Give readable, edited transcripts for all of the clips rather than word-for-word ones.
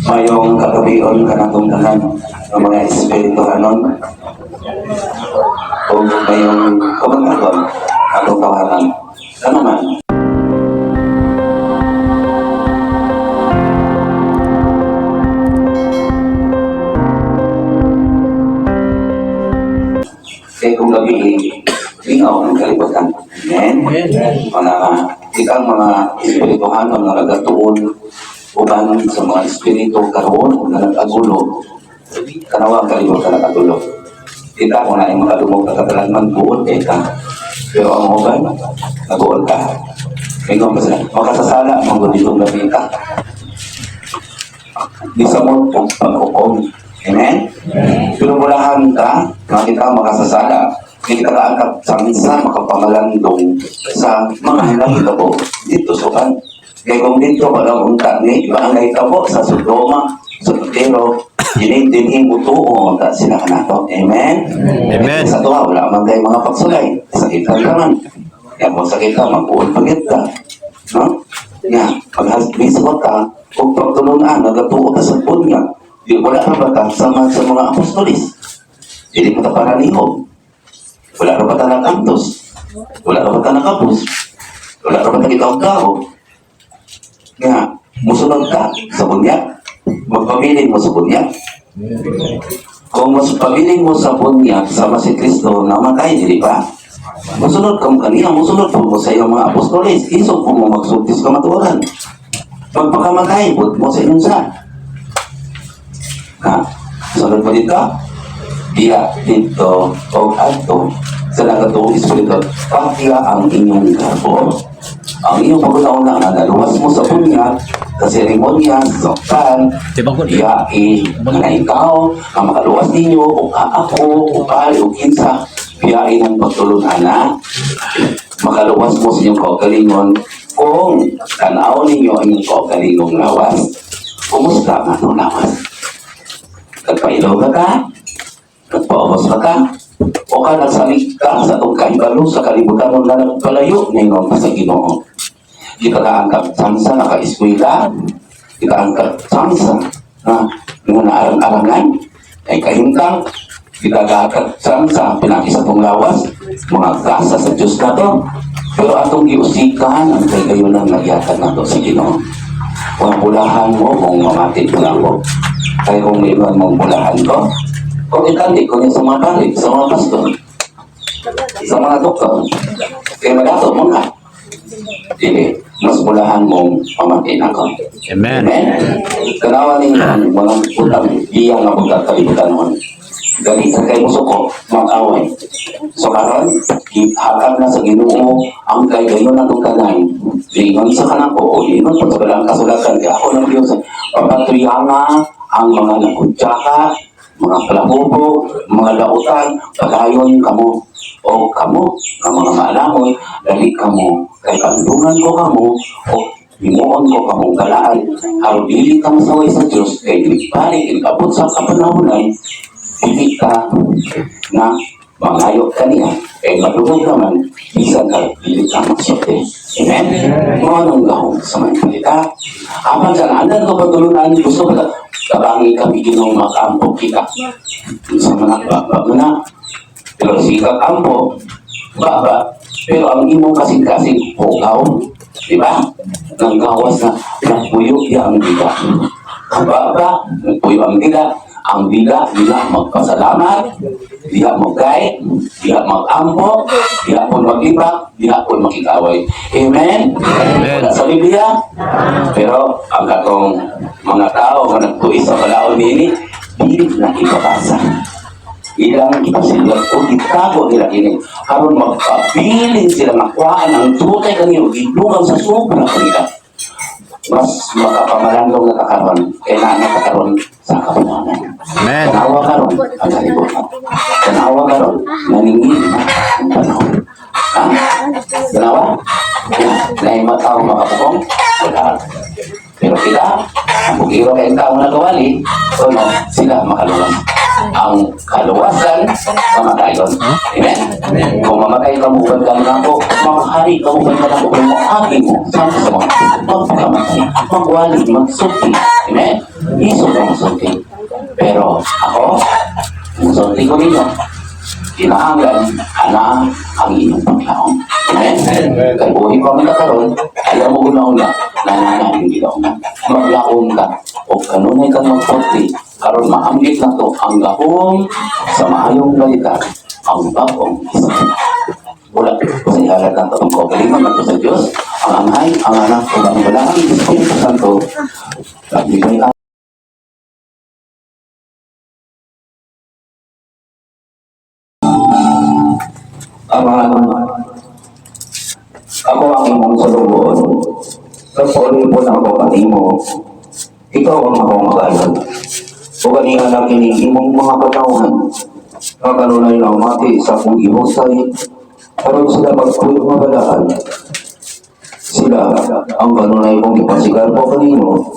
Mayong kagabion kanatong tanan ng mga espirituhanon o mayong kabantagon atong tawanan. Ano man? Kaya kung gabi, lingaw ang kalibutan. Amen? Mga ikang mga espirituhanon nga nagatuon uban sa mga espiritu karon nga nag-agulo, kanawa ang kalibutan nakadulo. Kita ko na yung makadumog katatalan man buot kay ka. Pero ang uban, nabuot ka. Ingon pa sila, makasasala, manggod itong gabi ka. Di sa mo pag-ukom. Amen? Pero mulahan ka, makita makasasala. Hindi ka kaangkat sa minsan makapamalandong sa mga nahitabo dito sa kan. Kaya kung dito walang unta ni, iba ang nahitabo sa Sodoma, sa Totero, dinin dinhi mutuo unta sila kanato. Amen? Amen. Sa tuwa, wala man kay mga pagsulay. Sakitan ka man. Kaya kung sakit ka, mag-uod pagit ka. No? Nga, paghasbisot ka, kung pagtulunan, nagatuo ka sa bunya, di wala ka ba ka sama sa mga apostolis? Dili mo ta paralihog. Wala ka ba ta nakantos? Wala ka ba ta nakapos? Wala ka ba ta gitaw-tao? Nga, musunod ka sa bunya. Magpabilin mo sa bunya. Kung mas pabilin mo sa bunya, sama si Kristo, namatay, di ba? Musunod ka mo kaniya, musunod po mo sa iyong mga apostolis. Isog po mo magsultis ka matuoran. Pagpakamatay, bud mo sa inyong sa. Ha? Sunod mo dito? Diya, dito, o adto, sa nagatuong espiritu, pakya ang inyong garbo. Ang inyong pag-una nga naluwas mo sa bunya, sa seremonya, sa soktan, diya, nga ikaw, ang makaluwas ninyo, o ka ako, o pali, o kinsa, biyain ang pagtulunan na, makaluwas mo sa inyong kaugalingon kung tanaw ninyo ang inyong kaugalingong lawas. Kumusta ang atong lawas? Nagpailaw ka ka? Nagpaubos ka ka? O ka nagsalig ka sa atong kahibalo sa kalibutan mo na nagpalayo ningon ka sa Ginoo? Kita ka ang kapsansa naka-eskwela, kita ang kapsansa na nga naarang-arangan, ay kahimtang, kita ka ang kapsansa pinaki sa atong lawas, mga gasa sa Diyos na to. Pero atong giusikan ang kagayonan nga gihatag nato sa Ginoo. Kung bulahan mo, kung mamati ko lang ko. Kaya kung may ibang mong bulahan ko, kung itali ko niya sa mga pari, sa mga pastor, sa mga doktor, kaya madato mo na. Dili, mas bulahan mong pamati na ko. Amen. Amen? Kanawa ninyo ang mga utang, iyang nga bugtang kalibutan nun. Galitan kay musuko, mag-away. So karon, gihatag na sa Ginoo ang kay gayon atong tanan. Ingon sa kanako o ingon pa sa balang kasulatan kay ako ng Dios, papatuyanga ang mga nagkutsaka, mga palahubo, mga lautan, pagayon kamo o kamo nga mga maalamon, dali kamo kay kandungan ko kamo o himuon ko kamong galaan aron dili ka masaway sa Dios kay dili balik abot sa kapanahonan dili ka na mangayo kaniya kay madungog naman bisan ka dili ka magsulti. Amen? Mao nang gahom sa mga salita. Apan sa andan ko pagtulunan, gusto ko tabangi kami Ginoo makaampo kita. Sa mga baba mo na. Pero sikap ampo, baba, pero ang imong kasing-kasing hugaw, di ba? Nang gawas na nagpuyo iya ang dila. Kababa, nagpuyo ang dila. Ang dila, dila magpasalamat, diha magkay, diha magampo, diha po mag-ibak, diha po makikaway. Amen? Amen. Wala sa Biblia. Pero ang katong mga tao nga nagtuis sa balaod niini, dili na ipabasa. Ilang ipasilat o gitago nila kini aron magpabilin sila nga kuhaan ang tutay kanino gidugang sa sobra kanila. Mas makapamalandong na kakaron kay naa na kakaron sa kapunanan. Amen. Tanawa karon ang kalibutan. Tanawa karon naningil na ang panahon. Ha? Tanawa? Lahi mataw makapukong? Wala. Pero sila, ang bugiro kay tao nagawali, so no, sila makaluwas. Ang kaluwasan, mamatayon. Amen? Kung mamatay ka mo, uban ka na ako, maghari ka, uban ka na ako, kung maagi mo, sama sa mga magpakamatay, magwali, magsulti. Amen? Lisod na musulti. Pero ako, musulti ko ninyo, kinahanglan ana ang inyong paglaom. Amen? Kay buhi pa man karon, alam mo una-una, nanana ang gilaoman. Maglaom ka, o kanunay kang magsulti, karon maambit na to ang gahom sa maayong balita, ang bag-ong isip. Wala sa ihalat ng tatong kaugalingon ngadto sa Diyos, ang Amay, ang Anak, ug ang Balaang Espiritu Santo, nagbigay. Amahan, ako ang imong sulugoon. Nagpaulipon ako kanimo. Ikaw ang akong magayon. Ug aniha na kining imong mga katawhan nga kanunay namati sa akong gihusay aron sila magpuyo nga balaan. Sila ang kanunay kong gipasigarbo kanimo.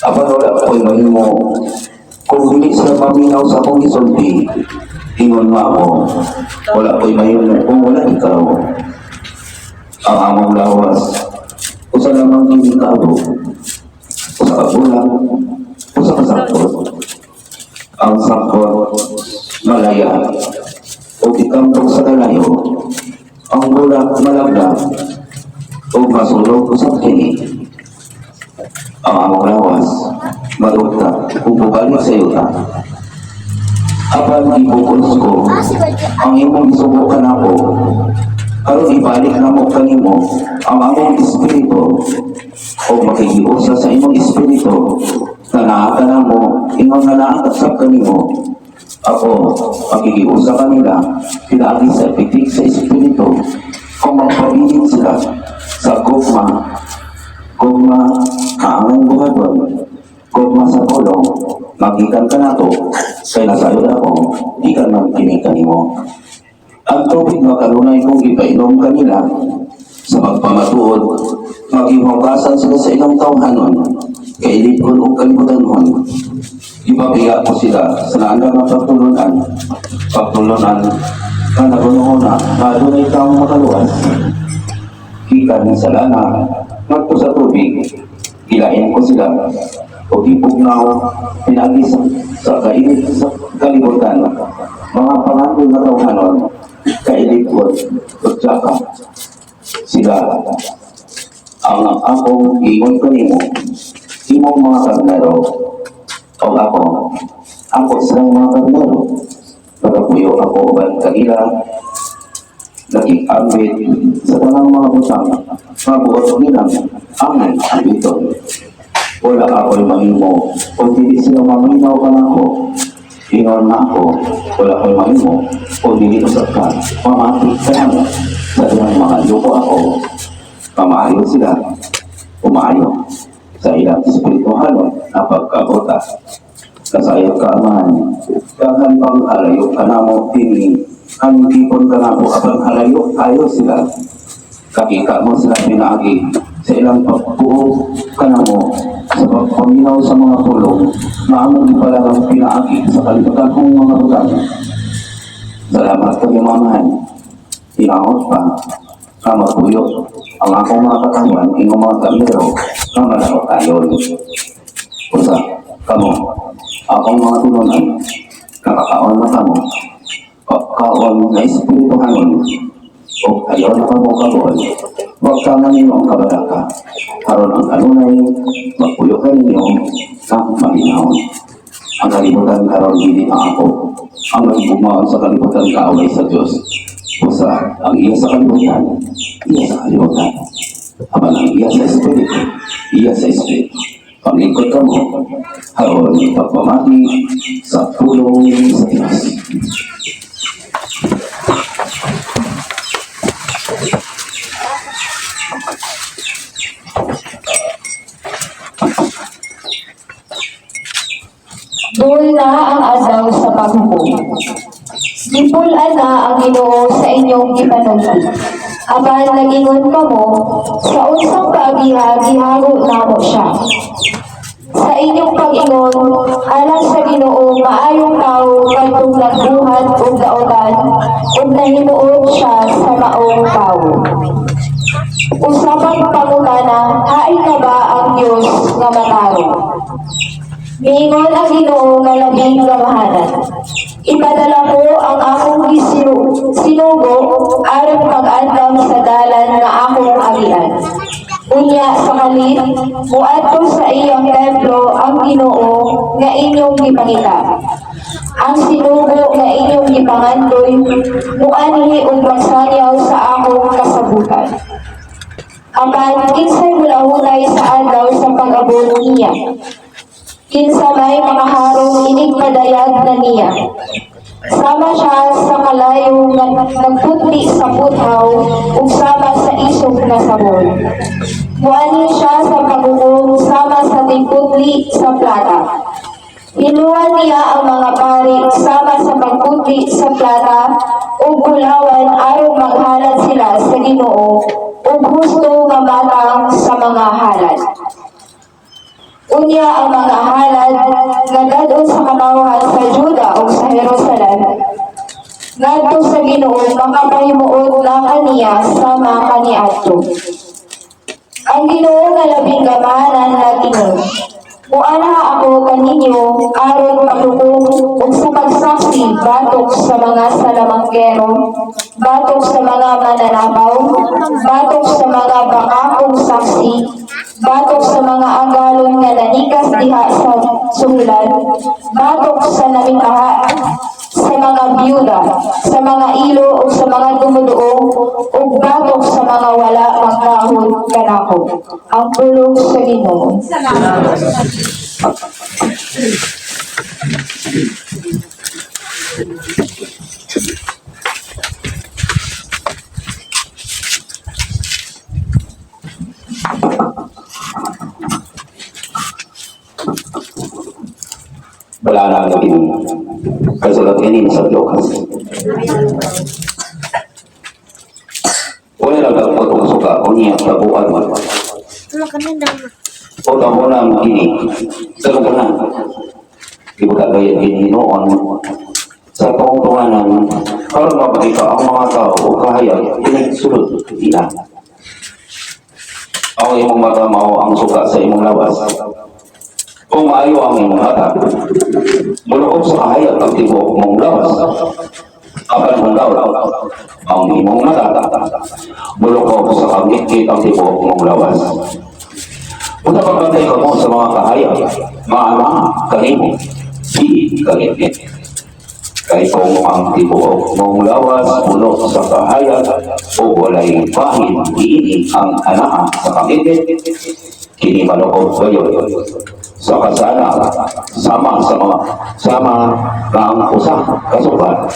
Apan wala ko'y mahimo kung dili sila maminaw sa akong gisulti. Ingon nga ako, wala ko'y mahimo kung wala ikaw. Ang among lawas, usa lamang kini kaabok, usa ka bulak, usa ka sangkot. Ang sangkot malaya o ikamtong sa kalayo, ang bulak malaglag o masulog usab kini. Ang among lawas madugta ug bubalik sa yuta. Apan gibukos ko ang imong gisugo kanako aron ibalik namo kanimo ang among espiritu o makikiusa sa imong espiritu na naa ka namo, ingon nga naa ka sab kanimo. Ako makikiusa kanila pinaagi sa pitik sa espiritu kung magpabilin sila sa gugma, gugma kaangay buhaton, gugma sa pulong. Magikan ka nato kay nasayod ako gikan man kini kanimo. Ang tubig nga kanunay kong gipainom kanila sa pagpamatuod, maghihugasan sila sa ilang tawhanon, kailipon o kalibutanhon. Ipabiya ko sila sa naandang nga pagtulunan, pagtulunan nga nagununa nga adunay taong makaluwas gikan sa lana ngadto sa tubig. Gilain ko sila o gipugnaw pinaagi sa kainit sa kalibutan, mga pangandoy nga tawhanon, kailipon o tsaka. Sila ang akong giingon kanimo, imong mga karnero o ako, ako silang mga karnero. Nagapuyo ako uban kanila, naging-ambit sa tanang mga butang nga buot nilang angay ambiton. Wala ako'y mahimo o dili sila maminaw kanako. Ingon nga ako, wala ko'y mahimo o dili usab ka mamati kanamo sa ilang mga yuko ako. Pamaayo sila, umaayo sa ilang espirituhanon na pagkabuta. Kasayod ka, Amahan, daghan pang halayo kanamo dinhi ang gipon kanamo, apan halayo kayo sila. Kakita mo sila pinaagi sa ilang pagbuo kanamo sa pagpaminaw sa mga pulong na among ipalagang pinaagi sa kalibutan kong mga butang. Salamat kay Mamahan. Hinaot pa nga magpuyo ang akong mga katawan, imong mga karnero nga malaot ayon. Usa, kamo, akong mga tinunan, nakakaon na kamo, kaon na espirituhanon, o ayaw na kamo karon, wag ka na ninyo ang kabaraka. Karon ang kanunay, magpuyo ka ninyo sa malinawon. Ang kalibutan karon dili na ako. Ang nagbumaon sa kalibutan kaaway sa Diyos. Usa, ang iya sa kalibutan, iya sa kalibutan. Apan ang iya sa Espiritu, iya sa Espiritu. Panglingkod ka mo, aron pagpamati sa pulong sa Diyos. Duol na ang adlaw sa paghukom. Gipul-an na ang Ginoo sa inyong gipanulti. Apan nagingon kamo, "Sa unsang paagiha gihago namo siya?" Sa inyong pag-ingon, alang sa Ginoo maayong tawo kadtong nagbuhat og dautan ug nahimuot siya sa maong tawo. Usa pang pangutana, hain na ba ang ang Dios nga matarong. Miingon ang Ginoo nga labing gamhanan: Ipadala ko ang akong sinugo aron pag-andam sa dalan nga akong agian. Unya sa kalit, muadto sa iyang templo ang Ginoo nga inyong gipangita. Ang sinugo nga inyong gipangandoy muanhi ug magsanyaw sa akong kasabutan. Apan kinsay mulahunay sa adlaw sa pag-abot niya? Kinsa may makaharong inigpadayag na niya? Sama siya sa kalayo nga nagputli sa puthaw ug sama sa isog nga sabon. Muanhi siya sa paghukom sama sa tigputli sa plata. Hinluan niya ang mga pari sama sa pagputli sa plata ug bulawan aron maghalad sila sa Ginoo og husto nga matang sa mga halad. Unya ang mga halad nga dad-on sa katawhan sa Juda ug sa Jerusalem ngadto sa Ginoo makapahimuot na kaniya sama kaniadto. Ang Ginoo nga labing gamhanan nag-ingon: Muanha ako kaninyo aron paghukom ug sa pagsaksi batok sa mga salamangkero, batok sa mga mananakaw, batok sa mga bakakong saksi, batok sa mga agalon nga nanikas diha sa suhilan, batok sa namitaha, sa mga byuda, sa mga ilo ug sa mga dumuduong, ug batok sa mga wala magtahod kanako. Ang pulong sa Ginoo. Wala na ang naging kasulat ini sa Lucas. Wala lang ang potong suka o niya tabuan mo. O tamo na ang kini. Sa tanan. Ibuka gayad gini noon sa pangtunganan aron mapakita ang mga tao o kahayag pinagsulod nila. Ang imong mata mao ang suka sa imong lawas. Kung maayo ang imong mata, mulukob sa kahayag ang tibuok mong lawas. Apan kung daot ang imong mata, mulukob sa kangitngit ang tibuok mong lawas. Unta pagbantay kamo sa mga kahayag, maama kanimo, di kangitngit. Kay kung ang tibuok mong lawas puno sa kahayag o walay bahin niini ang anaa sa kangitngit, kini malukob kayo sa kasana sama sa mga sama nga ang usa ka suka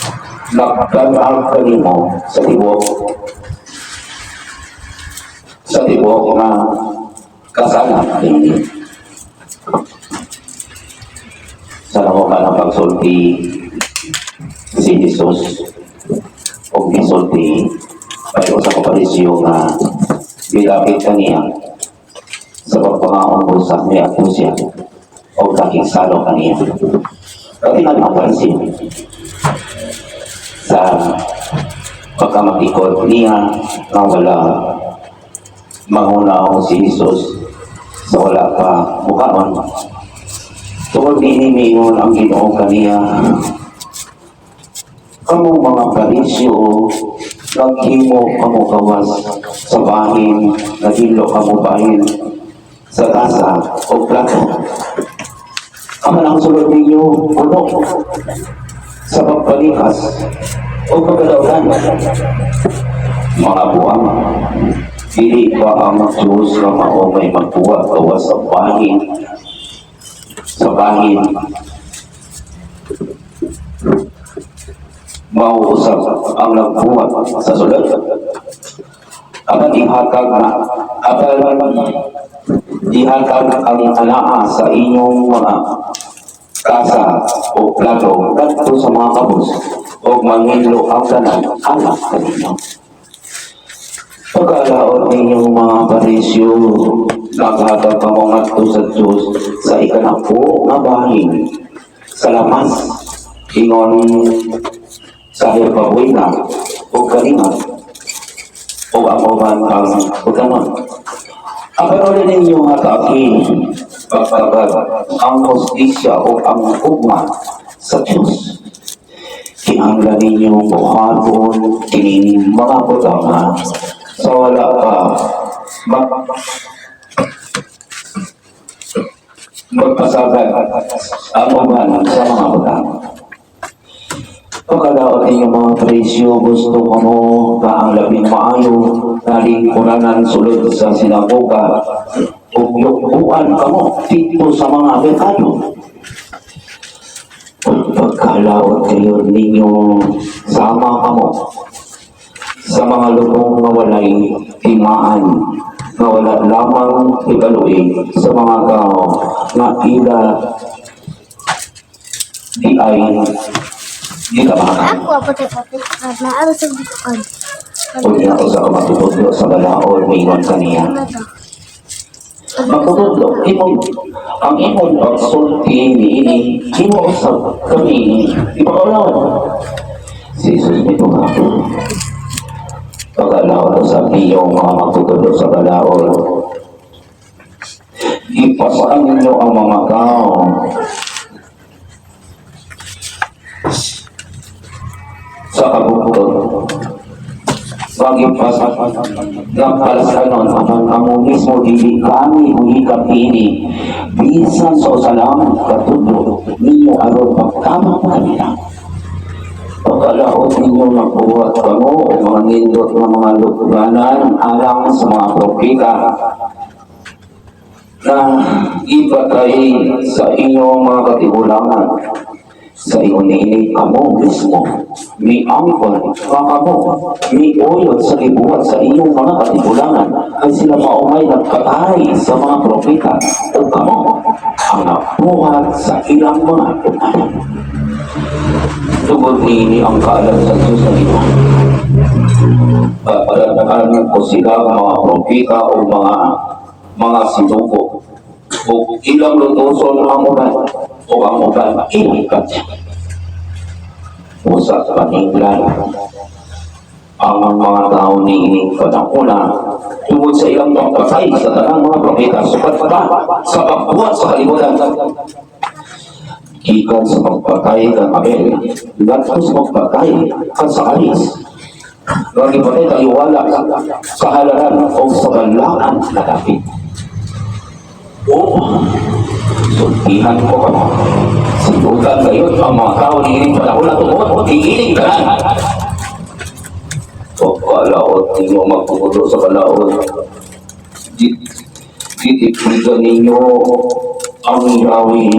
nagdan-ang kanimo sa tibuok nga kasana niini. Sa ka ng pagsulti si Jesus o gisulti pareho sa kaparisyo nga gilapit kaniya sa pagpangaon ko sa niadto siya o nakigsalo kaniya. Katingal ang pansin sa pagkamatikod niya nga wala mangunaw si Jesus sa wala pa mukaon. Tungod niini miingon ang Ginoo kaniya: "Kamo mga Parisyo, naghimo kamo gawas sa bahin, naghilo kamo bahin sa tasa o plato. Apan ang sulod ninyo puno sa pagpalikas o pagkalaunan. Mga buang, dili ba ang Diyos nga mao may magbuhat gawas sa bahin mao usab ang nagbuhat sa sulod? Apan ihatag ang anaa sa inyong mga tasa o plato ngadto sa mga kabus ug manginlo ang tanan alang kaninyo. Pagkalaot ninyong mga Parisyo, naghatag kamo ngadto sa Diyos sa ikanapo nga bahin sa lamas ingon sa herbabuena o kalinga o ang uban ang utanon. Apan ninyo nga kaakig, pagpagad ang hustisya o ang ugma sa Diyos. Kinahanglan ninyo buhaton kining mga butanga sa wala pa magpasagad ang uban sa mga butang. Pagkalaot ninyo, mga Pariseo, gusto kamo nga ang labing maayo nga lingkuranan sulod sa sinagoga ug yukuan kamo didto sa mga merkado. Pagkalaot kayo ninyo, sama kamo sa mga lubong nga walay timaan, nga wala lamang ibalui sa mga tao nga ila diay gitabangan. Ako, pati-pati. Naaro sa bitukan. Unya usa ka magtutudlo sa balaod miingon kaniya, Ano to? "Magtutudlo, imong ang imong pagsulti niini, imo usab kami ipakaulaw." Si Jesus mitubag, "Pagkalaot sa iyong mga magtutudlo sa balaod, ipasaan ninyo ang mga tao sa kabukod Pag-ipas ng palasanon, apan kamo mismo dili kami muhikap ini bisan sa usa lang katudlo ninyo aron pagtama kanila. Pagkalaot ninyo, nagbuhat kamo og mga nindot nga mga lukbanan alang sa mga propeta na ipatay sa inyong mga katigulangan. Sa ingon niini, kamo mismo miangkon nga kamo miuyod sa gibuhat sa inyong mga katigulangan, kay sila mao may nagpatay sa mga propeta ug kamo ang nagbuhat sa ilang mga lukbanan. Tungod niini, ang kaalam sa Diyos na ito. Papalanaan ko sila ng mga propeta o mga sinugo. O ilang lutuson ang uban o ang uban ilang katya. Usa paninglan ang mga tao niining panahona tungod sa ilang pagpatay sa tanang mga propeta sukad pa sa pagbuhat sa kalibutan, gikan sa pagpatay kang Abel ngadto sa pagpatay kang Zacarias nga gipatay taliwala sa halaran o sa balaan na dapit. Oo, sultihan ko kamo, silutan gayon ang mga tao niining panahona tungod niining tanan. Pagkalaot ninyo, magtutudlo sa balaod, gitipigan ninyo ang yawi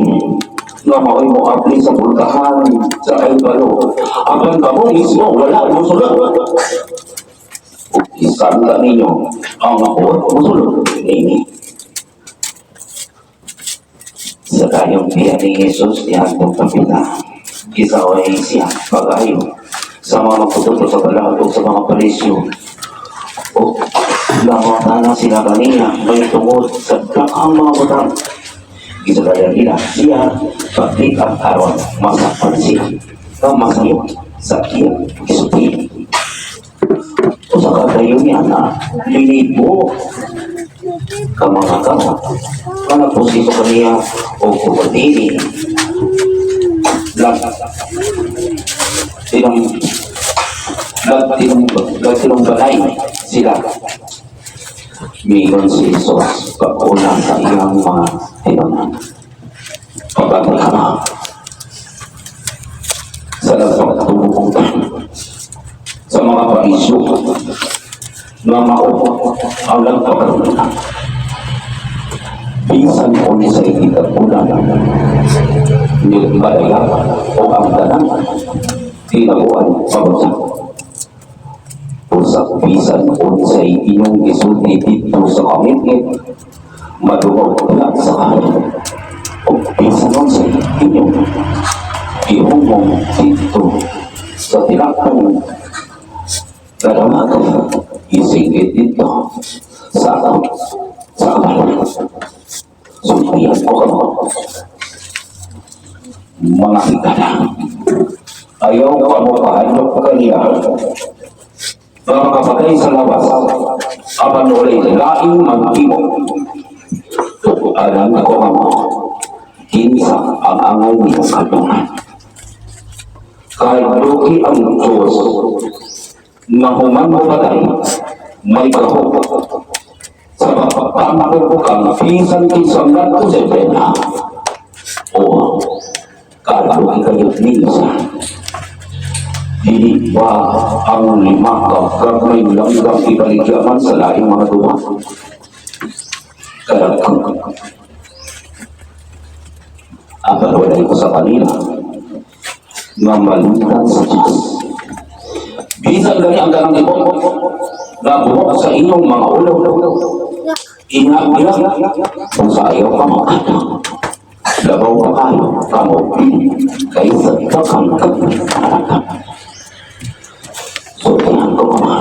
nga mao'y moabli sa pultahan sa kahibalo. Apan kamo mismo wala mosulod. Ug isanda ninyo ang makuot mosulod niini. Sa kayong tiyan ni Jesus niadtong dapita, gisaway siya pag-ayo sa mga magtutudlo sa balaod ug sa mga Pariseo. O nangutana sila kaniya mahitungod sa daghang mga butang. Gisagayan nila siya pagkita aron masakpan siya nga masayod sa iyang gisulti. Usa ka dayon niya na linibo ka mga tao nga nagpusiso kaniya o kumatini lag tinong lag tinong lag tinungbalay sila. Miingon si Jesus pag-una sa iyang mga tinunan, "Pagkatay ka sa nagpagtubong sa mga Pariseo nga mao ang nagpakarunan. Bisan unsay gitapunan nilpadayag o ang tanan tinaguan pabagsak. Usa bisan unsay inyong gisulti didto sa kangitngit, madungog na sa kahayag. O bisan unsay inyong gihumong didto sa tinakpan kadamagan, isingit didto sa kabayo. Sultihan ko kamo, mga higala. Ayaw kamo kahadlok kaniya nga makapatay sa lawas. Apan walay laing maghimo. Tuk-anan ko kamo kinsa ang angay niyo kadungan. Kahit luki ang Diyos, nga human mo patay, may gahom sa pagpapangko kang bisan kinsang ngadto sa impyerno. O kaluki kayo minsan. Dili ba ang 5 ka gagmay langgam ibaligya man sa laing mga duha? Kaya apan walay ko sa kanila nga malutan sa Diyos. Bisan gani ang kanang ibon nga buhok sa inyong mga ulo. Ingat nila kung sa ayaw ka mo. Labaw ka kayo, kamo kaysa daghang kag. So, tingnan ko ka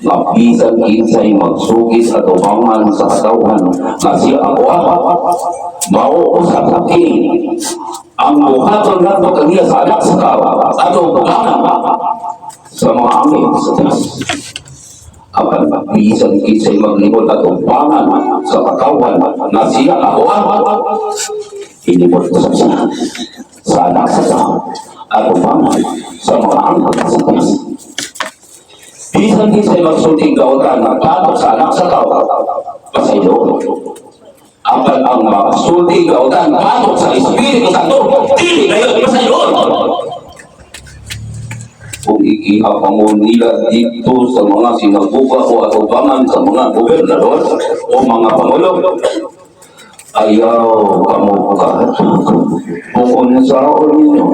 nga bisan kinsay magsugis at ubangan sa katawhan nga siya ako mao usab kini ang buhaton nato kaniya sa anak sa tao ato gana sa mga anghel sa Diyos. Apan bisan kinsay maglingkod at ubangan sa katawhan nga siya ako hinimot usab siya sa anak sa tao at ubangan sa mga anghel sa Diyos. Bisan kinsay magsulti gautan nga batok sa anak sa tao, pasaylo. Apan ang magsulti gautan batok sa Espiritu Santo, dili gayud pasaylo. Kung ikiha pa mo nila dito sa mga sinaguga o atubangan sa mga gobernador o mga pangulo, ayaw kamo ka kung unsaon ninyo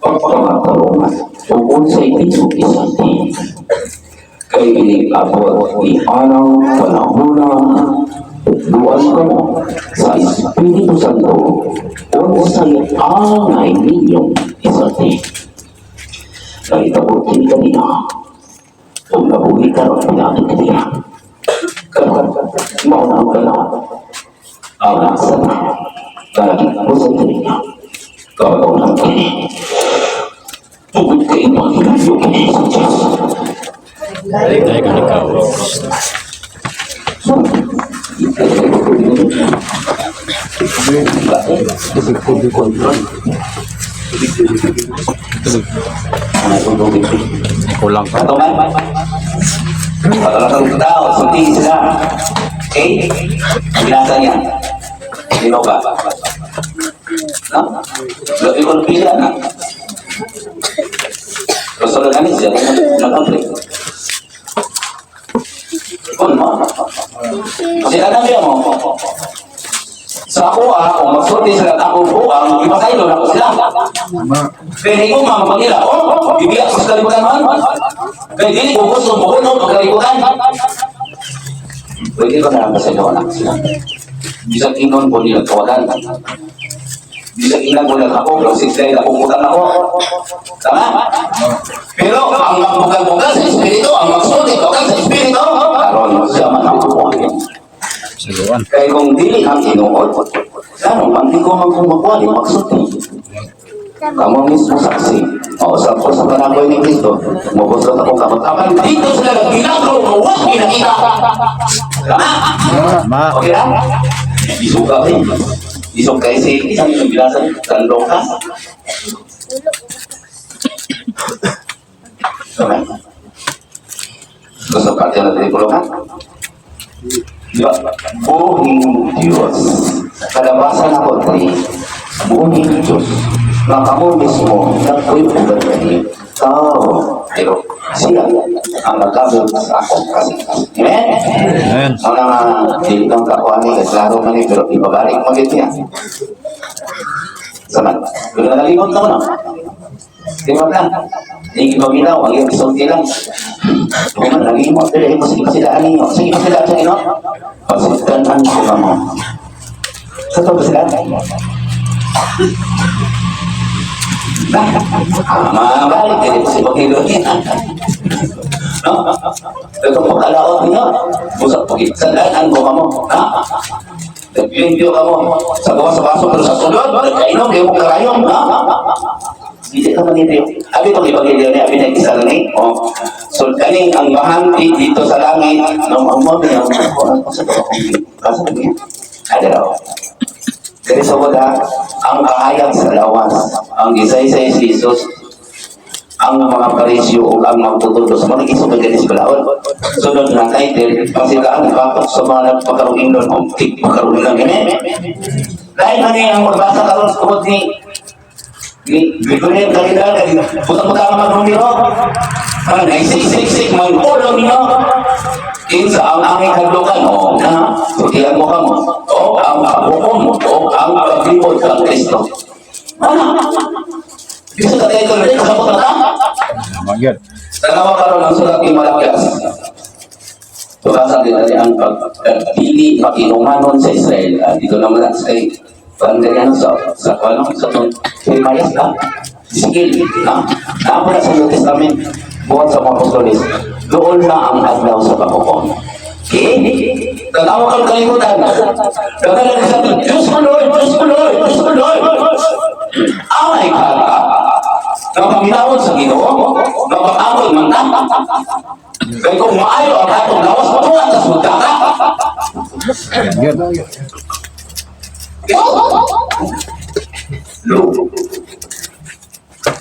pagpangatarungan o unsay inyong isulti. Kay inig-abot ni anang panahona, duan kamo sa Espiritu Santo unsay angay ninyong isulti. Nahitabo kini kanina kung nabuhi karon pinaagi kanina. Karon mao na ang kailangan ang nasa kalagi ko sa kanina. Kabaw kini tungod kay imong kini sa Diyos. Dayon ikaw, O Kristo. So, Kulang pa. Ato man. Pagkalakang tao, sulti sila. Okay? Binasa niya. Sino ba? No? Labi ko pila na. Rasul na siya, nag-complete. Kung mo. Kasi alam niya mo, sa ako kung magsulti sila at ako buang, ipasaylo na ko sila. Pero ikaw mga nila, oh, bibiyak ko sa kalibutan man. Kaya dili ko gusto mo kuno pagkalibutan. Pwede ba na lang pasaylo anak sila? Bisag ingon ko nila tawagan. Bisag ingon ko nila ako, pero sila napuputan ako. Tama? Pero ang magbugal-bugal sa Espiritu, ang magsulti bugal sa Espiritu, karon siya man ang kukuha. Saluan. Kaya kung dili ang tinuod, klaro, man di ko man kung makuha, di magsulti. Kamo mismo saksi. O, sa ko sa panagoy ni Kristo, mabusot ako kamot. Apan dito sila nagbilagro, wa ginakita. Tama? Ma. Okay lang? Isuka ba yun? Isok kay si isang yung bilasan, San Lucas. Okay. Gusto ka na tinipulukan? Di ba? Buhing Diyos. Kalabasan ako, 3. Buhing Diyos. Nga kamo mismo, nagpuy-ugan kani tao. Pero siya ang nagkabot sa akong kasing. Amen? Amen. Ang nga, dili kang kakuha ni, kasi klaro man ni, pero ibabalik mo dito niya. Saman, pero nalimot na ko na. Di ba lang? Hindi paminaw, ang iyong isulti lang. Kung man, nalimot, dili mo, sige sila ninyo. Sige sila sa ino. Pasitanan ko ka mo. Sa to ba sila? Ah, mabalik, dili ko si Pagilo niya. No? Ito po kalaot ninyo. Usap po, sandaan ko ka mo. Ha? Naglimpyo ka mo. Sa gawa sa baso, pero sa sulod, nagkainom, di mo karayom. Ha? Hindi ka manito. Abi itong ebanghelyo niya, abi na isa ni. Oh. So kaning ang mahanti dito sa langit, no, ang mo niya, ang sa to akong kasa niya. Ada raw. Diri sa wala, ang kahayag sa lawas, ang gisaysay si Jesus, ang mga Parisyo o ang magtutudlo sa mga iso kay sa balaod. Sunod na title, ang sila ang bakot sa mga nagpakaroon o tigpakaroon lang gani. Dahil man ang magbasa karon tungod ni Gregorian calendar kay butang-butang ang magnumero. Mga 9666 mga ulo ninyo. Kinsa ang aming kadlukan o na sultihan mo kamo o ang paghukom o ang paglibot kang Kristo. Mana? Bisa ka tayo rin, kasabot na ta? Tama gyud. Tanawa karon ang sulat ni Malakias. Tukasan din natin ang pagpili makinunganon sa Israel. Dito naman lang sa kay Pandariano sa ano sa tong Jeremias na Ezekiel na naapula sa New Testament buhat sa mga apostoles, doon na ang adlaw sa paghukom. Okay? Tanawa karon kalimutan. Daghan na sa Diyos ko Lord, Diyos ko Lord, Diyos ko Lord. Angay ka nga paminawon sa Ginoo, nga pag-akon man ta. Kay kung maayo ang atong lawas, tuwa ta sa ka. Gyud. Lo.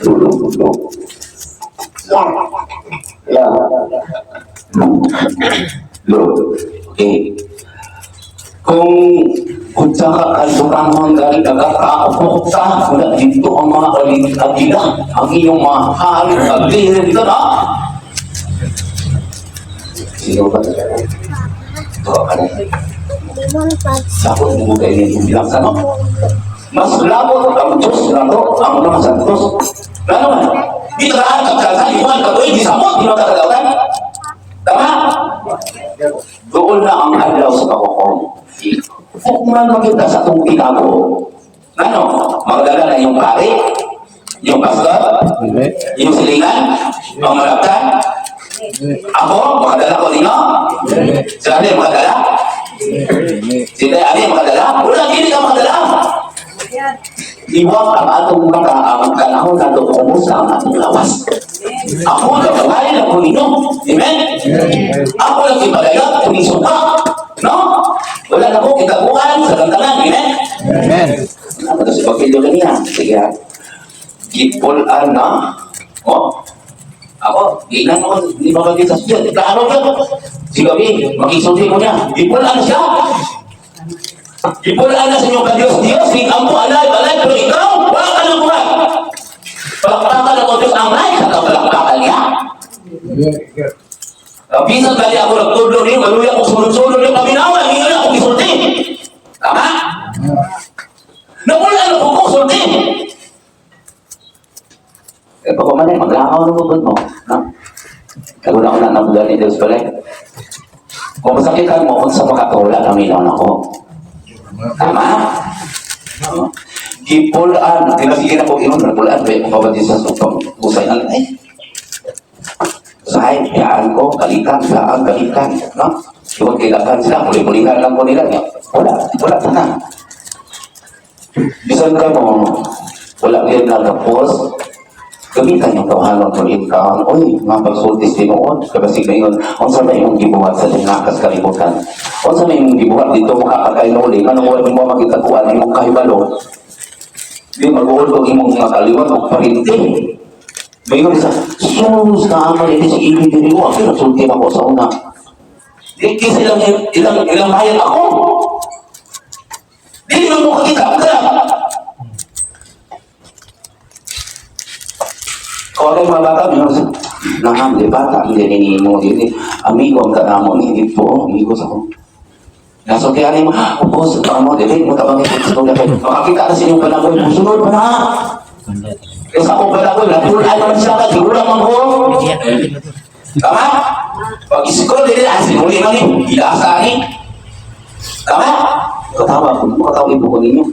Lo, lo, lo. Ya. Lo. Lo. Okay. Kung unsa ka kaldurangon dahil nagkakaupok ka, wala dito ang mga agila, ang iyong mga hari, agila dito na. Sino ba? Ito ka na. Limon pag Sakot mo kayo yung bilang sa no? Mas labot ang Diyos na to, ang mga santos. Ano man? Di ka ang kagkasaliwan, katuig, di samot, di magkakadawtan. Tama? Doon na ang adlaw sa paghukom. Kung man magkita sa itong tinago, ano? Magdala na yung pari, yung pastor, Dili. yung silingan, ang malaptan. Ako, makadala ko ninyo. Dili. Si Ali, makadala. Dili. Si Tay Ali, makadala. Wala, dili ka makadala. Iwag ang atong mata ang kanahon nato kumusta ang atong lawas. Ako nagkawain ako ninyo. Amen? Ako lang ipadayag kung isuka. No? Wala na ko kitabuan sa kantanan. Amen? Amen. Ano to si Pagpilyo kanina? Sige ha. Gipulan na. Oh. Ako, giinan ko, di ba bagay sa sudyo? Klaro yun. Si Gabi, makisulti ko niya. Gipulan siya. Gipulan na sa inyong ka-Diyos. Diyos, di ampo, alive, alive, pero ikaw, wala ka ng buhay. Palakpakan ako Diyos ang live, sa kapalakpakan niya. Bisan kali ako nagtudlo niyo, maluya ko sunod-sunod niyo, paminawan, hindi na ako gisulti. Tama? Nawala na ko sulti. Eh, pag kumanay, maglangaw na mo mo. No? Kaguna ko na nabugal ni Diyos pala. Kung masakitan mo, kung sa makatula, kaminaw na ko. Tama? No? Gipulaan, tinasige na ko inon, napulaan, ba yung kabati sa supang usay ang ay. Usahay, biyaan ko, kalitan, biyaan, kalitan, no? Iwan kailangan sila, muli-mulihan lang ko nila. Wala, wala na. Bisan ka mo, wala kayo nagkapos, gamitan yung tawhanon kung taon, oy, mga pagsultis tinuod, kabasig na yun, unsa may imong gibuhat sa linakas kalibutan, unsa may imong gibuhat dito makakakainuli, anong wala mo makitakuan imong kahibalo, di mag-uod og imong mga kaliwat og parinti. Mayon sa, sus, naaman ini si Ibi diri ko, ako nagsulti ako sa una. Di kasi ilang, ilang, ilang hayag ako. Di mo makakita, kaya. Kung ano yung mga bata, minsan, naham, di bata, hindi ninimo, di, amigo ang kanamo, ni dito, amigo sa ko. Nasultihan mo, ubos, mo, dili, mo tabang ito, sa tulad kayo. Makakita na sa inyong panahon, musunod pa na. Kaya sa akong panahon, napulaan naman siya ka, siguro man ko. Tama? Pag isikol, dili, sinuli man ni, ilasa ni. Tama? Katawa ko, makatawa ibo ko ninyo.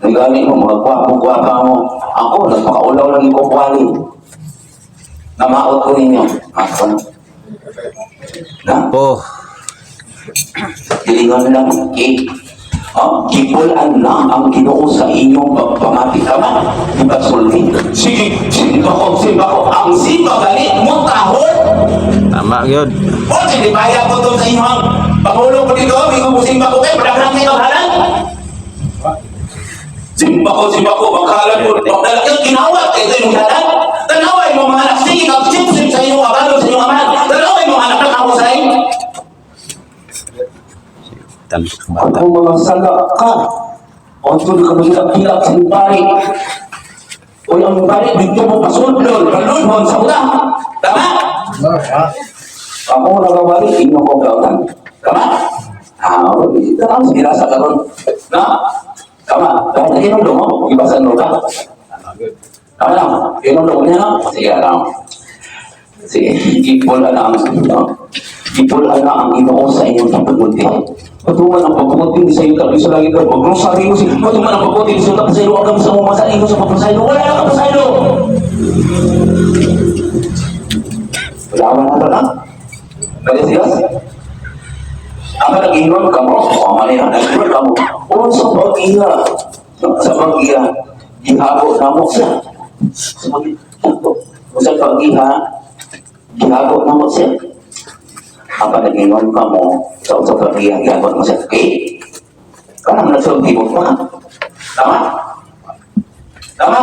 Nagani mo, mga gwapo-gwapa mo. Ako, nagpakaulaw lang yung kukwali. Namaot ko ninyo. Ako na. Na? Po. Gilingon lang, okay? Oh, gipulan na ang Ginoo sa inyong pagpamati. Tama? Di ba sulti? Sige, simba ko, simba ko. Ang simba gali mo tahol. Tama yun. O, sige, baya ko to sa inyong pangulo ko dito, may kumusimba ko kayo, padaghan kayo halan. Simba ko, maghalan ko, magdala kayo, kinawat kayo sa inyong halan. Tanaway mo mga anak, sige, kag-sip sa inyong abalon, sa inyong amahan. Tanaway mo mga anak, nakako sa inyo. Tamis bata. Kung mga sala ka, o doon ka mahilap-hilap sa iyong pari. O ang pari, dito mo pasulod, palunhon sa una. Tama? Ako nagawali, inyo ko gautan. Tama? Ah, tama, sige sa karon. Na? Tama. Dahil na inom mo, ibasan mo ka. Tama lang. Inom mo niya, no? Sige, alam. Sige, ipula na ang, no? Ipula na ang Ginoo sa inyong pagpunti. Patuman ang pagpunti sa iyong tabi sa langit ka, pagrosaryo si patuman ang pagpunti sa iyong tabi sa iyong agam sa mga sa iyong sa pagrosaryo. Wala na kapagsaylo! Wala na ka na? Pwede siya? Ang nag-ingon ka mo, o mali na, nag-ingon ka mo, unsa pag-iya, sa pag-iya, gihago na mo siya. Sa pag-iya, sa pag-iya, gihago na mo siya. Ang nag-ingon ka mo, sa unsa pag-iya, gihago na mo siya. Okay? Kanang nagsulti mo pa. Tama? Tama?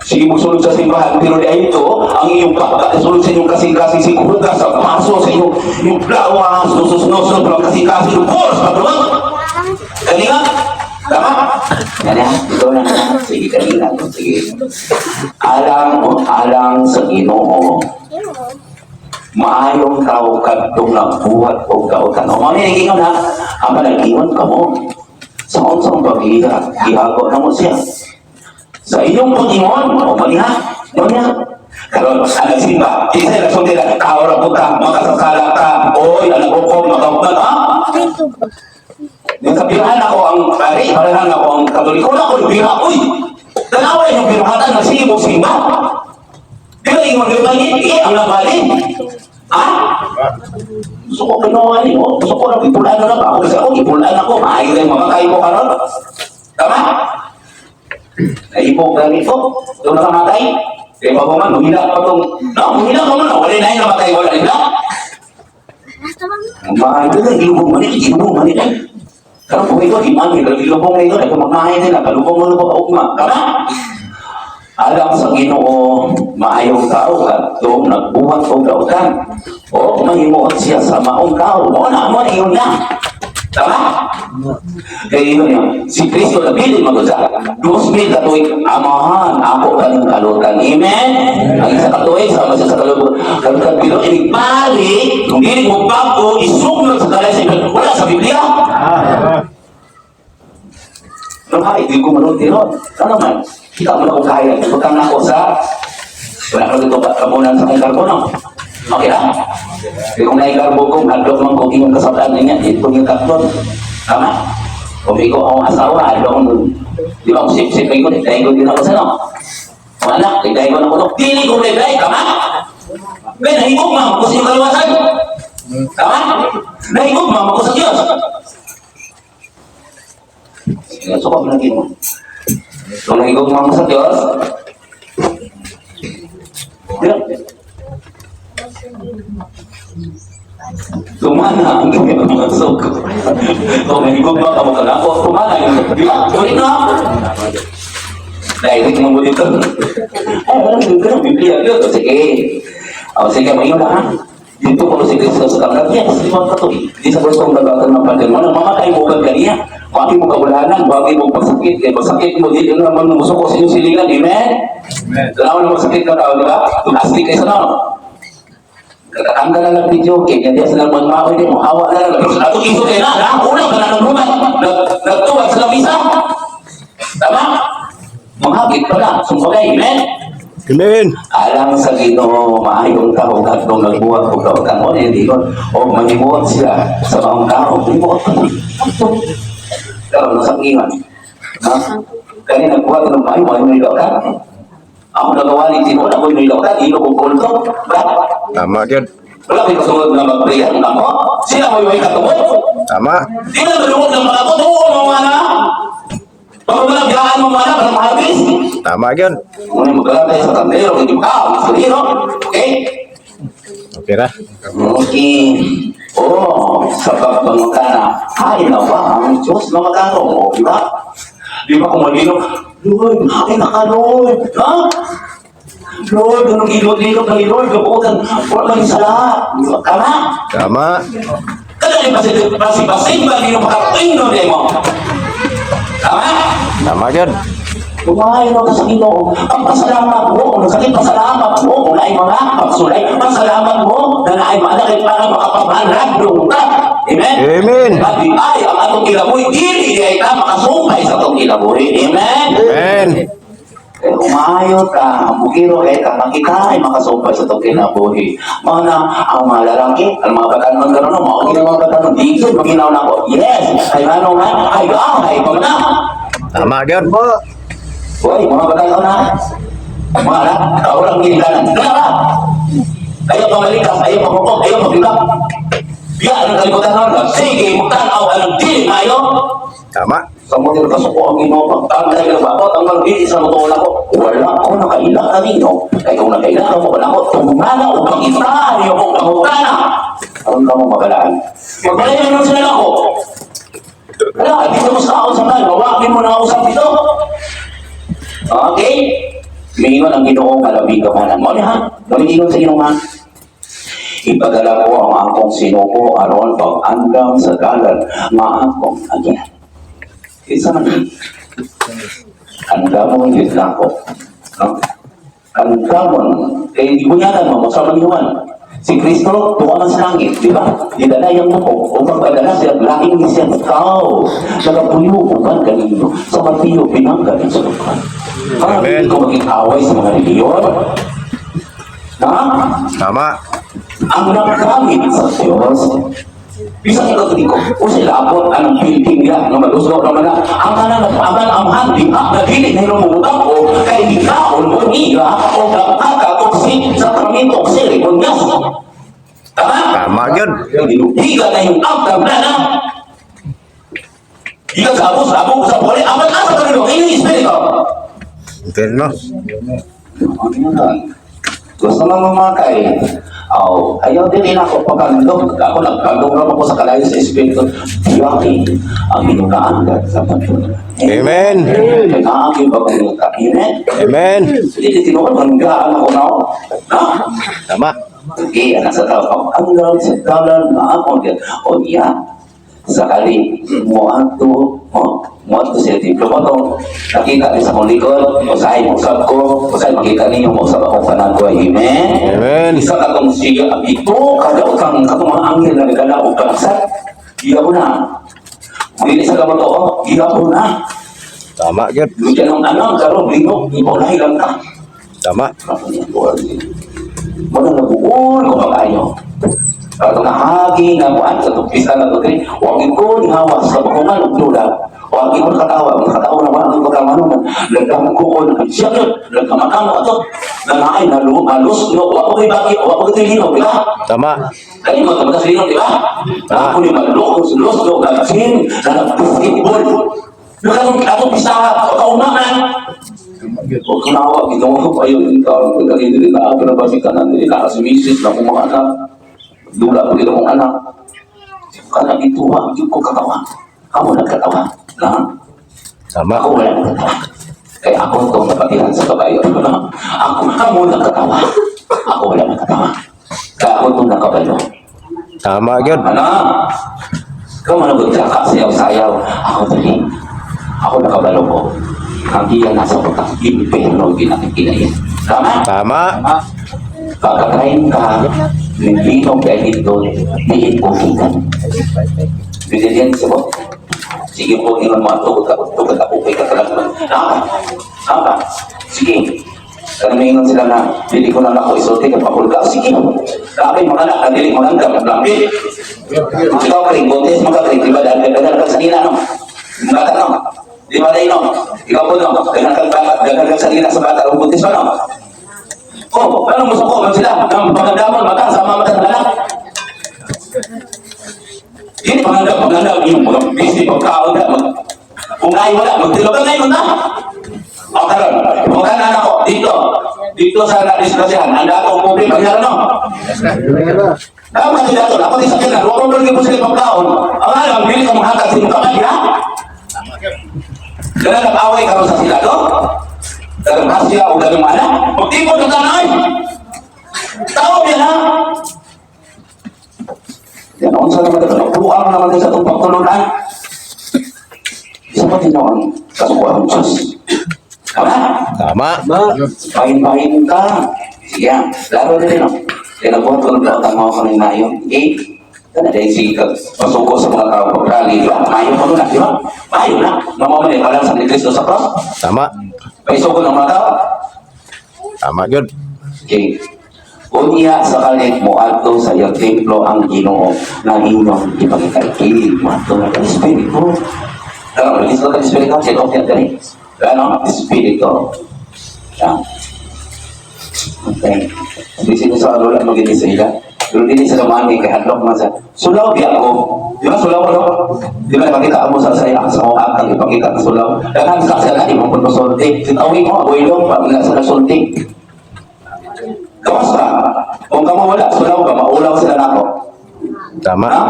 Sige mo sulod sa simbahan, pero di ay ito, ang iyong pagkasulod sa inyong kasing-kasing siguro sa paso sa inyong yung lawas, nusus-nusus, pero kasing-kasing yung force, pagluwag. Kanina? Tama? Kanina, ikaw na na. Sige, kanina. Sige. Alang o alang sa Ginoo, maayong tao kadtong nagbuhat og kautan. O mao ni ingon ha, ang panagingon kamo sa unsang pag-iha, gihago na mo siya. Sa inyong pag-ingon, o mali ha, mali ha. Karon, ang nagsimba, isa na sulti na, kaora po ka, makasasala ka, oy, anak ko, makaupnan, ha? Yung sa pirahan ako ang pari, pirahan ako ang Katoliko na ako, bira, uy! Tanawa yung pirahatan na sibo simba. Pero ingon yung mangiti, ang nabalin. Ha? Gusto ko kinuha niyo. Gusto ko lang ipulaan na lang. Ako kasi ako, ipulaan ako. Maayo na yung mamatay ko karon. Tama? Naibog ganito. Doon nakamatay. Kaya pa man, humila pa itong... No, humila pa man. Wala na yung namatay. Wala na. Maayo na, ilubong manit, ilubong manit. Karon kung ikaw, di man, ilubong na ito, nagpamamahay nila, kalubong mo lubong ugma. Tama? Alam sa Ginoo, maayong tao kadtong nagbuhat og dautan. O mahimuot siya sa maong tao. Mo na ingon na. Tama? Kaya ingon niya, si Kristo nabilin magud sa 2,000 ka tuig, amahan ako kaning kalutan. Amen? Ang isa ka tuig, sama siya sa kalubog. Kalutan, pero inigbalik, kung dili mo bago, isugnod sa kalay sa wala sa Biblia. Pero hay, di ko manulti ron. Ano man, kita mo na kung kaya. Butang na ako sa, wala ka dito kamunan sa akong karbo, no? Okay lang? Kaya kung naikarbo ko, hadlok man kung iyong kasabaan niya, ito yung karton. Tama? Kung ikaw akong asawa, hadlok mo. Di ba, kung sip-sip ko, dahil ko din ako sa no. Kung anak, dahil ko na ko, dili ko may tama? Kaya nahigog ma'am ko sa iyong kaluwasan. Tama? Nahigog ma'am ko sa Diyos. Sige, so kung lagi mo. Kung nahigog ma'am ko sa Diyos, di ba? Tumana ang ganyan ang mga suko. Kung nahigog ba ka mo kanako, tumana yun. Di ba? Tuloy na. Dahil mo dito. Ay, wala nang ganun. Biblia yun. Sige. O, sige, mayon na ha. Dito ko si Kristo sa tanggal. Yes, 5 ka tuig. Di sa gustong gagawin ng pantin mo. Mamatay mo kag kaniya. Wagi mo kabulanan, wagi mo pagsakit. Kaya pagsakit mo, di na naman musuko sa inyong silingan. Amen? Amen. Tanaw na masakit ka tao, di ba? Asli kayo sa tao. Kakatanggal na lang video, kaya ganyan sila magmaoy din mo, hawa na lang. Ato iso kayo na, na, una ka na ng rumay. Nagtuwag sa lamisa. Tama? Manghagit pala, sumbagay, amen? Amen. Alang sa Ginoo, maayong tao kadtong nagbuhat og kautan mo hindi ko o manimuot sila sa maong tao, manimuot ka na. Karon sa ingon. Ha? Kani nagbuhat ng maayo, maayo ni dautan. Ako nagawa ni tinuod ako ni dautan, ilo kong kulto. Ba? Tama yun. Wala may kasunod na magprayer nako. Sila mo yung katungod. Tama. Di na malungod ng mga ko, tuo mo mga na. Pagkamalagyan mo mga na, para mahabis. Tama yun. Ngunit magkalatay sa kandero, hindi ka, masuriro. Okay? Okay ra. Okay. Oh, sa pagpangutana, ay na ba ang Diyos na magano? O, di ba? Di ba kung malino, "Lord, ay na ka, Lord. Ha? Lord, anong ilog-ilog na Lord, gabutan, wala man sa lahat." Di ba? Tama? Tama. Kada ni basi-basin ba nino makatingno di mo? Tama? Tama gyud. Kumain ka sa Ginoo. Ang pasalamat mo, kung sakit pasalamat mo, kung naay mga pagsulay, pasalamat mo na naay mga kay para makapamanradong ka. Amen? Amen. Pati ay ang atong kinabuhi, dili di ay ta makasumpay sa atong kinabuhi. Amen? Amen. Kaya umayo ka, bukiro kay ka, makita ay makasumpay sa atong kinabuhi. Mao na ang mga lalaki, ang mga batanon karon, mao gina mga batanon dito, maginaw na ko. Yes, kay ngano nga, ay ay pag na. Tama gyud. Hoy, mga batanon na. Mga anak, kaulang ginikanan. Kaya ayaw pamalikas, ayaw pamukok, ayaw paglibak. Biya, anong kalibutan nun? Sige, mutanaw, anong dili mayo? Tama. Sa mga kasuko ang Ginoo pagtangay ng bakot ang mga sa mutuon ako. Wala ko nakaila kanino. Kay kung nakaila ka mo, wala ko. Tumana o pangitaan niyo kong pangutana. Aron ka mo magalaan. Magbalay na sila ako. Wala, di mo sa ako sa mga. Mawagin mo na usap dito. Okay? Mingon ang Ginoo nga labi ka man. Mo ni ha? Mo sa Ginoo ha? "Ipadala ko ang akong sinugo aron pag-andam sa dalan nga akong agyan." Isa man ni. Andamon yun lang ko. No? Andamon. Eh, bunyagan mo, sa man. Si Kristo, tuwa man sa langit, di ba? Didala yung buko, upang padala siya, laing ni siya tao. Nagapuyo uban kanino. Sa Mateo, binangga ng sulukan. Para Amen. hindi ko maging away sa mga reliyon. Ha? Tama. Ang nakamit sa Diyos, bisan sa Katoliko, o sila abot anong building nila, nga malusog naman na, ang kanang nagpaman ang handi, ha, nagili na yung mumutang o, kay gikaon mo niya, o kapaka, o si sakramento, o seremonyas. Tama? Tama gyud. Higa na yung agdam na na. Higa sa abos, sa abog, sa buhay, aman asa ka nilo, ini espiritu. Impierno. Ano yun? Gusto mo mamakay. Oh, ayaw din ako pagkandog. Ako nagkandog naman ako sa kalayo sa Espiritu. Yaki ang inukaan sa pagpunta. Amen. Kaya aking pagpunta. Amen. Amen. Hindi tinuod, hanggaan ako na ako. Na? Tama. Okay, anak sa tao, pag-anggal sa dalan na ako din. O niya, sakali mo ato, oh, mo ato siya templo mo to. Nakita ni sa akong likod, usahay mo usab ko, usahay makita ninyo mo usab akong panagway. Amen? Amen. Isa ka tong siya, ito, kada utang, katong mga anghel na nagala o kanagsat, iya mo na. Dili sa kamo to, oh, iya mo na. Tama gyud. Diyan ang anang karon, lino, ipaulahi lang ka. Tama. Muna nabuol ko pag-ayo. Kato nahagi nga kuan sa tupista na to diri. Wa gid ko ni hawas sa bakungan og dula. Wa gid ko nakatawa, nakatawa na wala ko kamano man. Lagam ko ko siya gyud, nagkamakamo ato. Nanaay na lu alus no wa ko kay baki, wa ko kay lino, di ba? Tama. Kani mo ta sa lino, di ba? Ah. Ako ni maloko lus no gagsin na nagbasketball. Nakatong ato pista kaumaman. O kunawa, ginawa ko pa yun. Ikaw, pagdating din na ako na ba si kanan, dili na si misis, na akong mga anak. Dula ko dito akong anak. Kana gituwa, hindi ko katawa. Kamu nagkatawa. Na? Tama. Ako wala nagkatawa. Kaya ako itong napatihan sa babae. Ako, kamu nagkatawa. Ako wala nagkatawa. Kaya ako itong nakabalo. Tama gyud. Ano? Ikaw man ang ka sayaw-sayaw. Ako dali. Ako nakabalo ko. Ang iya nasa utak, impyerno, ginakikinayin. Tama? Tama. Pagkakain ka, lilinong kay dito, diin ko kikan. Bigyan sa mo. Sige po, ingon mo, tugod ka, tugod ako, kay ka talaga. Tama. Tama. Sige. Kaya may ingon sila na, dili ko na ako isulti, kay pakulga. Sige. Grabe, mga anak, na dili maganda, maglambi. Ikaw, kring, buntis, mga kring, di ba, dahil dahil ka sa nila, no? Bata, no? Di ba, dahil, no? Ikaw po, no? Dahil kang bata, dahil ka sa nila sa bata, buntis pa, no? Oh, ano mo suko man sila? Ang pagandamon mata sama mata sa anak. Hindi pangandam, pangandam yung mga busy pagkaon na mag kung ay wala, magtilaw ka ngayon na. O karon, kung ka na ako dito. Dito sa nadisgrasyahan, ang datong pobre bayaran, no? Tama kasi dato, ako di sa kanya, huwag mo po sila pagkaon. Ang alam, dili ka manghatag sa imong kamay, ha? Dala nag-away karon sa sila, no? Dagang kasya o dagang mana. Magtipon ng tanay! Tao yan, ha? Yan, unsa naman ito, nagbuang naman ito sa itong pagtulunan. Isa pa din ang kasukuan ng Diyos. Tama? Tama. Pahin-pahin ka. Sige, laro din, no? Kaya nagbuhat ko ng taon mo ako ng nayon. Eh, kana dahil sige ka, pasuko sa mga tao pag-rally, di ba? Mayo pa na, di ba? Mayo na. Mamamali, walang sa ni Kristo sa cross. Tama. Paisuko ng mga tao. Tama gyud. Okay. Unya sa kalit mo adto sa iyang templo ang Ginoo nga inyong ipangita. Mo adto nga espiritu. Pero release ko ang espiritu, check off yan kani. Ano? Espiritu. Yan. Okay. Di sino sa wala magini sa ila. Pero dili sa kamani kay hadlok man sa sulaw di ako. Di ba sulaw ko? Di ba ipakita mo sa akong atang ipakita sa sulaw. Daghan sa sa di mo kun sulti. Sitawi mo aboylong pa nga sa sulti. Kawas ka. Kung kamo wala, sulaw ka, maulaw sila nako. Tama. Ha?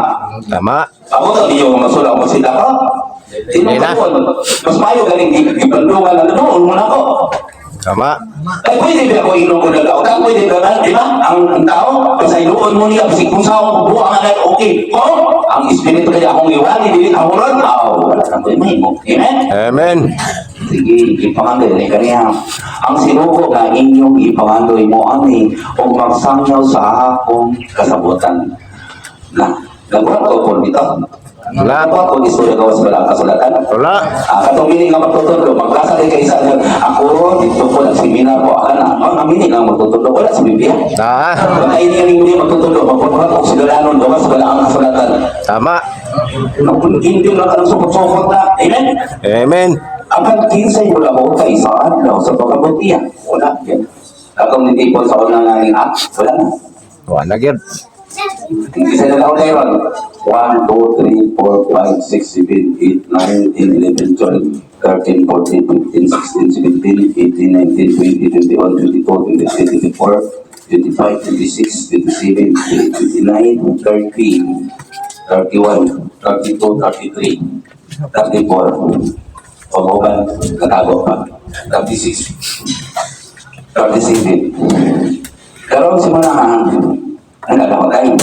Tama. Ako to, di yung masulaw ko sila ko. Hindi na. Mas mayo galing gibandungan na noon mo na ko. Tama. Ay, pwede ba ako inom ko na ako? Pwede ba na, di ba? Ang tao, pag sa inuon mo niya, kasi kung sa akong buha nga na, okay. Ko, ang espiritu kaya akong iwali, dili ang uron, aw, wala kang pwede mo. Amen? Amen. Sige, ipangandoy ni kaniya. Ang sinuko nga inyong ipangandoy mo ani o magsangyaw sa akong kasabutan. Na, nagbuhat ko po dito. Wala. Nagbuhat ko istorya gawas wala ang kasulatan. Wala. Ah, katong mini nga magtutudlo, maglasa kay kaysa ako dito po nagseminar ko akala, ang amini lang magtutudlo wala sa Biblia. Ah. Baka ini ang hindi magtutudlo, magbuhat og sudalanon gawas wala ang kasulatan. Tama. Hindi lang ka ng sukot-sukot na. Amen? Amen. Ang pagkinsay wala mo kay sa adlaw sa pagkabutiya. Wala. Yan. Katong nitipon sa unang nga app, wala na. Wala gyud. Hindi sa nalaw na yun. 1, 2, 3, 4, 5, 6, 7, 8, 9, 10, 11, 12, 13, 14, 15, 16, 17, 18, 19, 20, 21, 22, 23, 24, 25, 26, 27, 29, 30, 31, 32, 33, 34, pag-uban, katago pa, 36, 37. Karon simula ha, ang dalawa tayo.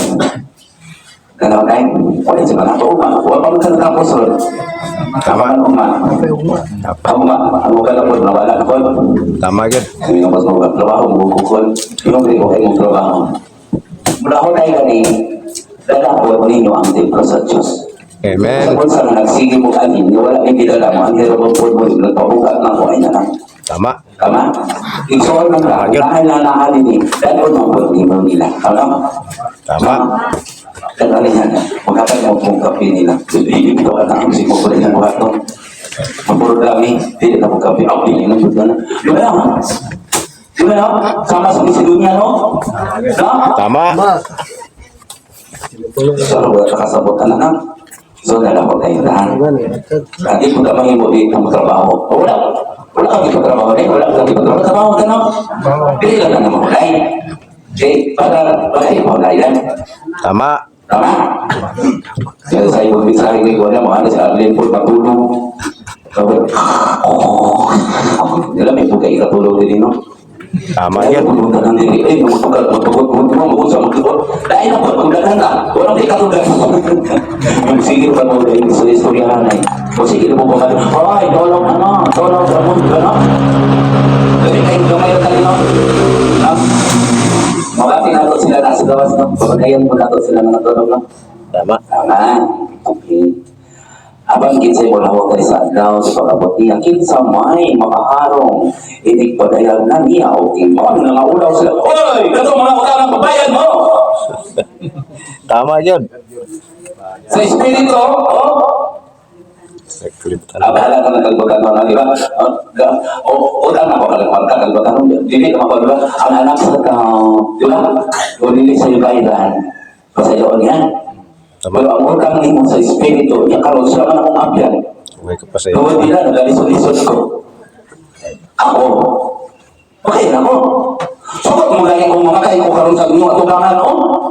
Dalawa tayo. Wala sa mga uma. Wala pa man tapos ron. Tama. Ang uma. Ang uma. Ang uga na po, nawala na po. Tama gyud. Ang iyong mas mga trabaho, magugukol. Yung hindi ko kayo mong trabaho. Mula ko tayo gani, dala po ninyo ang templo sa Diyos. Amen. Sa kung saan nagsige mo kanin, wala ni gidala mo, ang hero mo po mo, nagpabugat na ko ay na lang. Tama. Tama? Igsoon man ka, Tama. dahil na nahalin ni, dahil mo po nimo nila. Tama? Tama. Dahil yan, magkatag mo kung kape nila. Hindi ko at ang siko ko rin ang buhat no. Mapuro dami, hindi na po kape. Ako, hindi na po na. Di ba na? Di ba na? Sama sa Macedonia, no? No? Tama. So, wala ka kasabot na lang. So, dala ko tayo lahat. Dati po ka mahimo di ka mo trabaho. O, wala. Wala kang ipatrabaho din. Wala kang ipatrabaho. Trabaho ka no? Dili lang na naman ulay. Okay, para ikaw yan. Tama. Tama? Kaya sa iyo, sa iyo, wala mo, ano sa Arlene po, matulog. Sabi, oh, alam, may pugay ikatulog din, no? Tama gyud. Pumunta ng diri, eh, magpagod, magpagod, magpagod, magpagod, magpagod. Dahil ako, pagdagan na, walang di katulog. Sige pa mo dahil sa istoryahan ay. O sige na po ba kayo? Ay, tolong ano, tolong sa mundo, ano? Dali kayo gamay tayo, no? Ah, Mabati nato sila na sa gawas, no? Pagkayan mo nato sila mga tulog, no? Tama. Tama. Okay. Habang kinsay mo lawag kay sa adlaw sa pag-abot niya, kinsa may makaharong, inig padayag na niya, okay mo, ano nga ulaw sila, Oy! Kato mga utang ang babayad mo! Tama gyud. Sa espiritu, oh, Saklit. Abala ka ng kalbatan mo, di ba? O, utang ako kalagwan ka, kalbatan mo, dili ka mako, di ba? Ang anak sa tao, di ba? O dili sa ibayran, pasayoon yan. Tama. Pero ang utang nimo sa espiritu, niya karon siya man akong abyan. Uwi ka pa sa iyo. Tungod nila, nagalisod-lisod ko. Ako, okay na ako. Mamatay ko karon sa inyong atubangan, oh.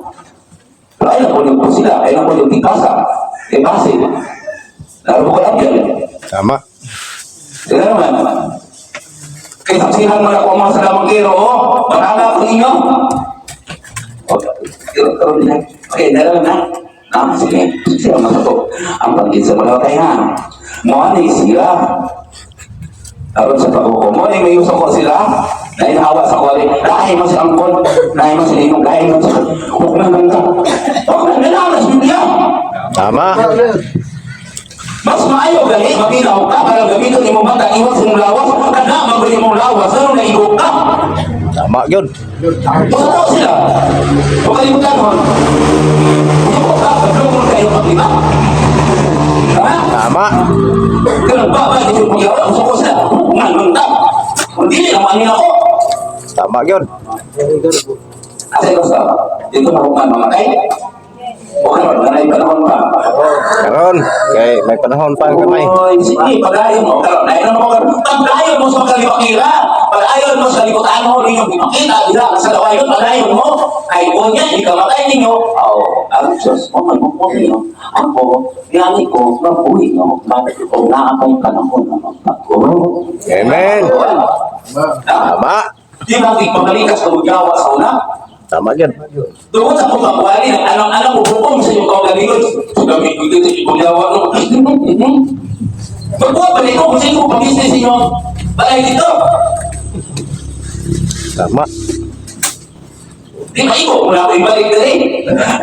Pero ay na po sila, ay na po yung tipasa. Tipasi. Laro ko lang yan. Tama. Sila naman. Kay saksihan man ako ang mga salamang kero, oh. Marama ko ninyo. Okay, dalawa na. Ah, sige. Siya masato. Ang panggit sa mga kay ha. Mo ni sila. Aron sa paghukom. Mo ni may uso ko sila. Nainhawa sa kwali. Lahi mo si angkol. Lahi mo si ninong. Lahi mo si... Huwag na lang ka. Huwag na lang sa Biblia. Tama. Mas maayo gani, maminaw ka para gamiton imong mata iwas imong lawas, kada mabili imong lawas, ano naigo ka. Tama yun. Totoo sila. Huwag kalimutan mo. Hindi ka, paglungkol kayo pag-iba. Ha? Tama. Ganun ba ba? Hindi ko pag gusto ko sila. Nganong ta. Hindi, naman ako. Tama yun. Asa ikaw sa dito mahuman mamatay? O karon, nanay panahon pa. Karon, kay may panahon pa ang kamay. Oy, sige, pagayon mo. Karon, naay mo karon. Pagayon mo sa kalibakira. Pagayon mo sa libutan mo ninyo ginakita dira sa gawayon pagayon mo. Kay unya di ka matay ninyo. Oo, ang Diyos mo magbuko ninyo. Ako, yani ko mabuhi no, o naa pa'y panahon na magbago. Amen. Tama. Tama. Di ba pagpabalikas ka magawa sa una? Tama yun. Tungkol sa pagkabuhali, anong-anong hukom sa iyong kaugalingon? Sa gamit ko dito, ipagyawa no. Magbuhat pa rin ko kung sino pag-business inyo. Balay dito. Tama. Di ba iko, wala ko ibalik na rin.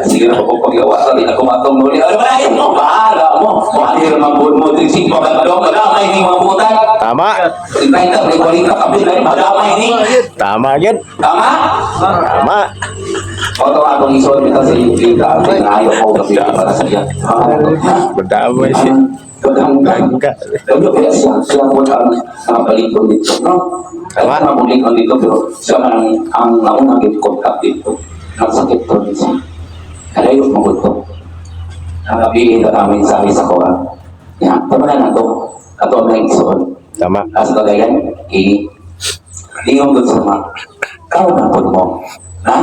Sige na ako pagyawa sa rin ako matong nuli. Ano ba mo? Bahala mo. Mahal naman buod mo. Di sige, magandong, madamay ni mga butan. Tama. 30, may 40 kami na rin, madamay ni. Tama yun. Tama? Tama. O ito atong isuot kita sa Lita. Ayaw ko kasi para sa iya. Madamay siya. Gangga. Pero kaya siya, siya po ang nakabalikon dito, no? Kaya Tama. nakabalikon dito, pero siya man ang naunang contact dito. Ang sakit ko din siya. Kaya yung maguto. Nakabihin na namin sa kuha. Yan, tama na na ito. Ato ang naigsoon. Tama. Asa kagayan, i ingon gud sa mga kaw na pod mo. Ha?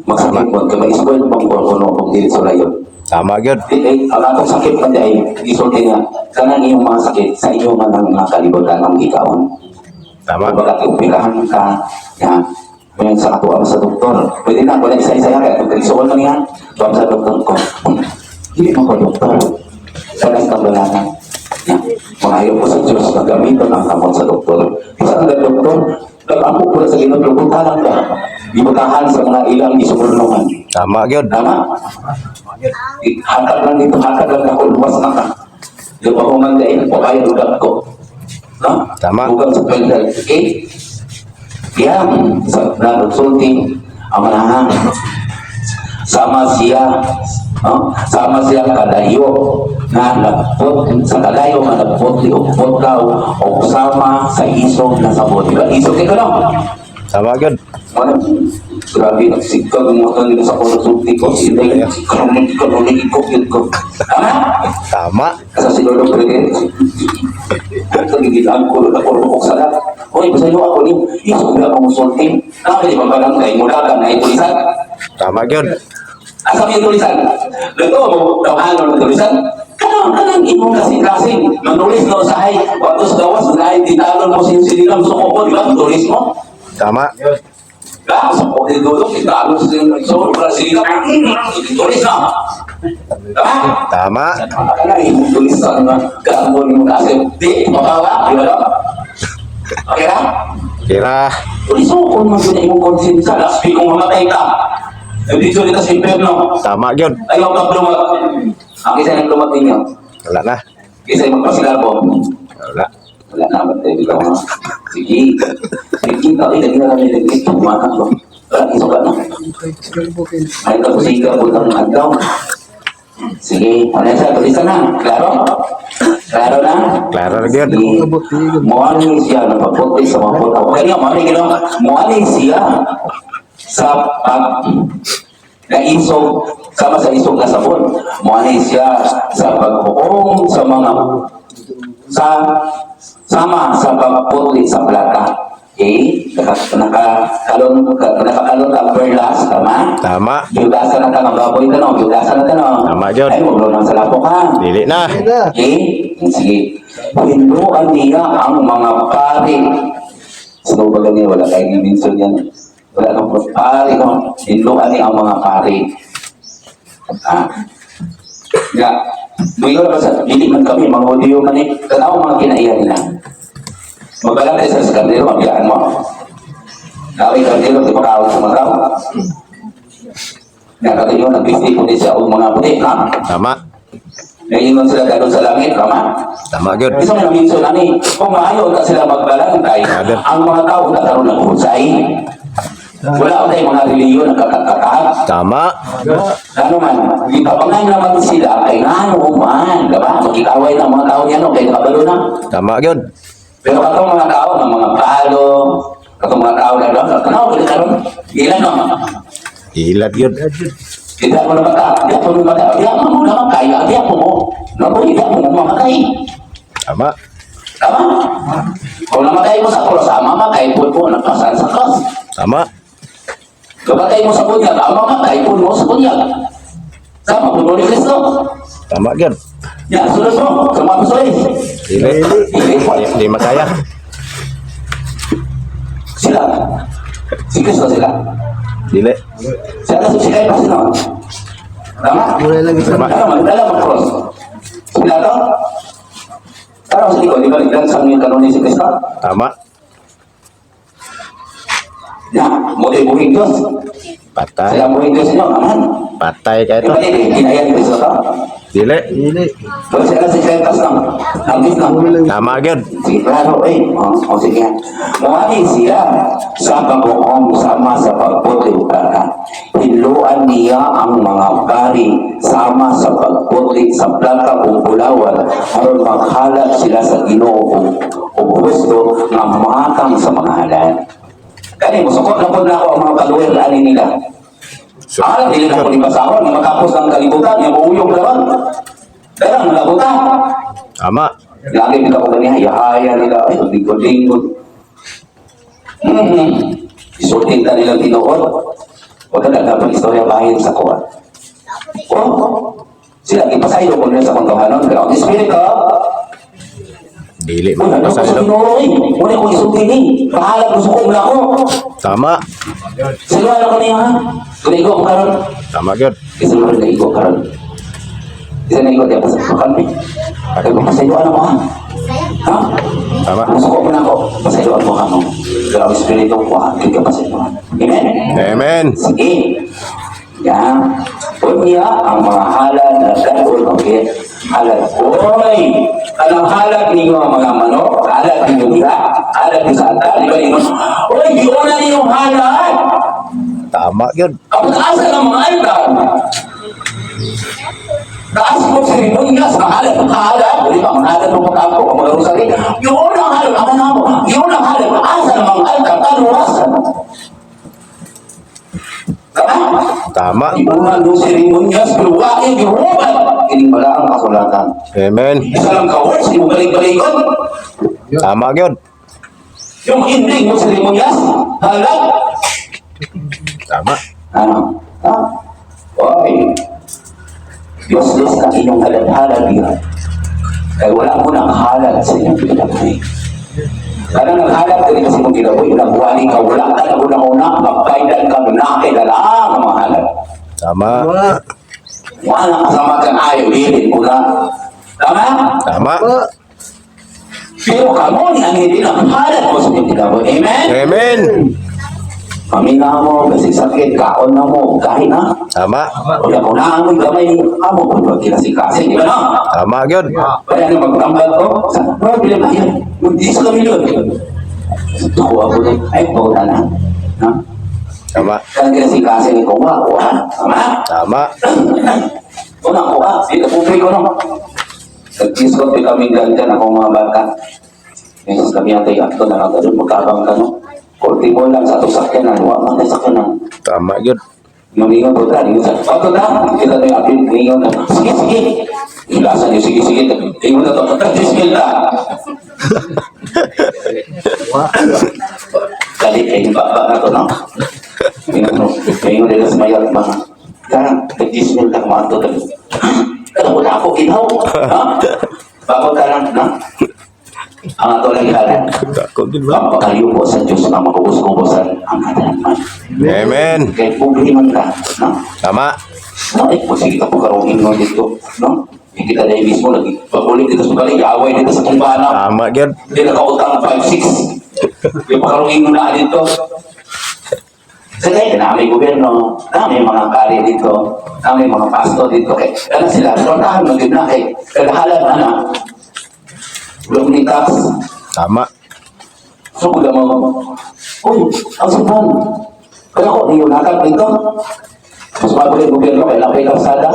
Magsakit mo, kaya ma-spoil mo ang kuno kung dili sa layon. Tama yun. Di ay, ang atong sakit man di ay gisulti nga kanang iyong mga sakit sa inyo man ang mga kalibutan ang gikaon. Tama. Kumbaga operahan ka, yan. Ngayon sa katuwa sa doktor. Pwede na, wala isa-isa yan. Kaya kung kalisuon man yan, tuwa sa doktor ko. Hindi mo ko doktor. Sa kang Yan. Mangayo ko sa Diyos na gamiton ang kamot sa doktor. Isa ang doktor, nag-ampo ko na sa Ginoo, pero butahan ka. Ibutahan sa mga ilang isuburnuhan. Tama yun. Tama? Hatag lang dito, hatag lang ako, luwas na ka. Di ba kung mandain, o kaya ugat ko. No? Tama. Ugat sa pwede. Okay? Yan, sa nagsulti, ang manahan. Sama siya, no? Sama siya kadayo na nagpot, sa kadayo nga nagpotli o potlaw o sama sa isog na sabon. Diba? Isog ito lang. Tama yun. Ano? Grabe, nagsigkag ang mga nila sa konsulti ko. Sila yung ko, ko, ko. Tama? Tama. Kasi si Lolo President, nagigilaan ko, ako rumok sa lahat. Hoy, basta yung ako niyo, isog na akong konsulti. Nakakita ba barangay, mula ka na itulisan? Tama yun. Asa may tulisan? Luto mo, tawhanon ng tulisan? Kanang, kanang imong kasing-kasing. Manulis na usahay, watos gawas, unahay, titalon mo, sinisinilang suko ko, di ba? Tulis mo. Tama. Ba, sa ko dulo, titalon sa so, Brazil, tulis na. Tama? Tama. Kana imong tulisan nga, kaambon mo kasi, di, makawa, di ba? Okay na? Kira. Tuliso ko man sa imong konsensya, last week kung mamatay ka. Dito dito sa impyerno. Tama yun. Ayaw kang lumat. Ang isa ng lumat ninyo. Wala na. Isa yung magpasilabo. Wala. Wala na, ba't tayo bitaw na? Sige. Sige, tayo, lagi na kami lagi. Tumakan ko. Wala, iso ka na. Ay, kapusiga po ng adlaw. Sige, ano siya, tulisan na. Klaro? Klaro na? Klaro na yun. Sige. Muali siya na paputi sa mga puta. Okay nga, muali ginawa. Muali siya sa pag naisog, sama sa isog na sabon. Muali siya sa paghukom sa mga sa sama sa pagputli sa plata. Okay? Nakakalon ka perlas, tama? Tama. Giugasan na ka ng baboy ka, no? Giugasan na ka, no? Tama, Jod. Ay, wag lang sa lapok, ha? Dili na. Okay? Sige. Hinluan niya ang mga pari. So, baga niya, wala kayong minsan yan. Wala kang pari, no? Hinluan niya ang mga pari. Ah. Nga, Duyo na ba sa, dili man kami, mga Hudiyo man eh. Tanaw ang mga kinaiyan nila. Magbalang tayo sa kandilo, mabiyaan mo. Naway kandilo, di ba kaawag sa mga tao? Nga, katayo, nag-50 po siya og mga puti, ha? Tama. Naiingon sila dalon sa langit, tama? Tama gyud. Isa na minsan ani, kung maayo ta sila magbalantay, Brother. ang mga tao na karon naghusay. Wala tay mga relihiyon nagkakataka. Tama. Ano man, gipapangan naman sila kay ngano man, diba? Magkikaway na mga tao niya no, kay nakabalo na. Tama gyud. Pero katong mga tao ng mga palo, katong mga tao na doon, tanaw kini karon, ilan no? Ilat gyud. Tidak mo na mata, di ako mo mata, di ako mo namatay, di ako mo, nabuhi, di ako mo mamatay. Tama. Tama? Kung namatay mo sa cross, ang mamatay po po, nagpasan sa cross. Tama. Namatay mo sa bunyag, ang mamatay po mo sa bunyag. Sama po ni Kristo. Tama gyud. Yan, sunod mo, sa mga apostoles. Dili. Hindi po. Di makaya. Sila. Si Kristo sila. Dili. Sila si Caiphas sino? Tama? Tama. Ano, magdala mag cross. Si Pilato? Parang sa likod, di ba, nagdansang yung kanon ni si Kristo? Tama. Yan, mo buhing Diyos. Patay. Sila buhing Diyos niyo, aman. Patay kay Di to. ba dili, kinaya ni Kristo to? Dili. Wala sila si Caiphas lang. Ang lang. Tama gyud. Sige, klaro eh. O, o sige. Muhali siya sa paghukom sama sa pagputi o plata. Hiluan niya ang mga pari sama sa pagputi sa plata o bulawan aron maghalad sila sa Ginoo o husto nga matang sa mga halad. Kani mosukot na pud na ako ang mga follower ani nila. So, Ah, dili na ko ni basahon, matapos ang kalibutan, yung uuyong karon. Pero ang labutan, Tama. lagi nila ko ganiya, yahaya nila, ay, lingkod-lingkod. Isultin ka nilang tinuod. Huwag ka nagkapag istorya bahin sa kuwan. Oh, sila, ipasaylo ko nila sa kontohanon. Pero ang espiritu, Dili wala na ko sa mapasaylo. Ginoo eh. Wala ko isultin eh. Bahala ko sa kong ako. Tama. Sila ano ko niya ha? Kunaigo ko karon. Tama gyud. Isa mo rin naigo karon. Isa naigo, di ako sa kalmi. Kaya pasayloan mo ha. Ha? Tama. Gusto ko na ako. Pasayloan mo ka mo. Pero ang espiritu ko ha, hindi ka pasayloan. Amen? Amen. Sige. Yan. Unya ang mga halad na gagawin okay? Halad. Oy! Anong halad ninyo ang mga manok? Halad ninyo nila? Halad ninyo sa altar? Di ba ninyo? Oy! Di na ninyong halad! Tama gyud. Kapag asa ng mga altar, taas mo seremonya sa halad, halad, di ba? Ang halad mo pagkapo, ang mga rosary. Yung unang halad, ang ano mo, yung unang halad, asa ng mga altar, kaluwasan. Tama? Tama. Iunan yung seremonyas, luwain, gihubat. Ining bala ang kasulatan. Amen. Isa lang ka words, di mo balik-balikon. Tama gyud. Yung ending mo seremonyas, halad. Tama. Ano? Ha? Oy. Useless ang inyong halad-halad diyan. Kaya wala mo nang halad sa inyong kinabuhi. Kaya nang halad ka rin kasi mong kinabuhi, nagwali ka, wala ka na una-una, magkailan ka, nakilala ang mga halad. Tama. Wala kasama kang ayaw, bilin mo na. Tama? Tama. Pero kamo ni ang hindi nang halad mo sa inyong kinabuhi. Amen? Amen. Kami na mo, kasi sakit, kaon na mo, kahit na. Tama. Wala ko na amoy gamay, amo ko ba kinasikasi, di ba na? Tama gyud. Kaya nang magtambal ko, sa problem na yan. Mag-dis kami yun. Tukuha ko din. Ay, pauta na. Ha? Tama. Kaya kinasikasi ni Kuha, kuha. Tama? Tama. Una, kuha. Dito, publiko no. Nag-discount din kami ganyan akong mga bata. Meses kami ate, ato na lang doon, magkabang ka no. Kunti mo lang sa itong sakyanan, wa man tayo sakyanan. Tama gyud. Mamingon to ta, ningon sa, oh to ta, kita na yung apil, ningon na, sige, sige. Ilasan niyo, sige, sige, ingon na to, tag-dismil ta. Kaya yung baba na to, no? Ngayon nila sa mayat ba? Karang, nag-dismil ka kumanto. Pero wala ako ginaw. Ha? Bago ka lang, no? Ang ato lang ihalan. Dako gyud ba? Ang pagkayubo sa Diyos ang makubos-kubosan ang kadalaman. Amen. Kaya pobre man ka, no? Tama. No, eh, kung sige ka po karong ingon dito, no? Hindi kita dahil mismo, lagi, pagulit dito sa balik, away dito sa tumbana. Tama gyud. Hindi nakautang 5-6. Yung pakarong ingon na dito. Sa kaya, na may gobyerno, na may mga kari dito, na may mga pasto dito. Kaya, ano sila, rondahan mo din na kay, kadahalan na na. Walang ni tax. Tama. So, kung mo, uy, ang simpan. Kaya ko, yung nakal dito. Mas mabuhay yung gobyerno, kaya napay kalsada,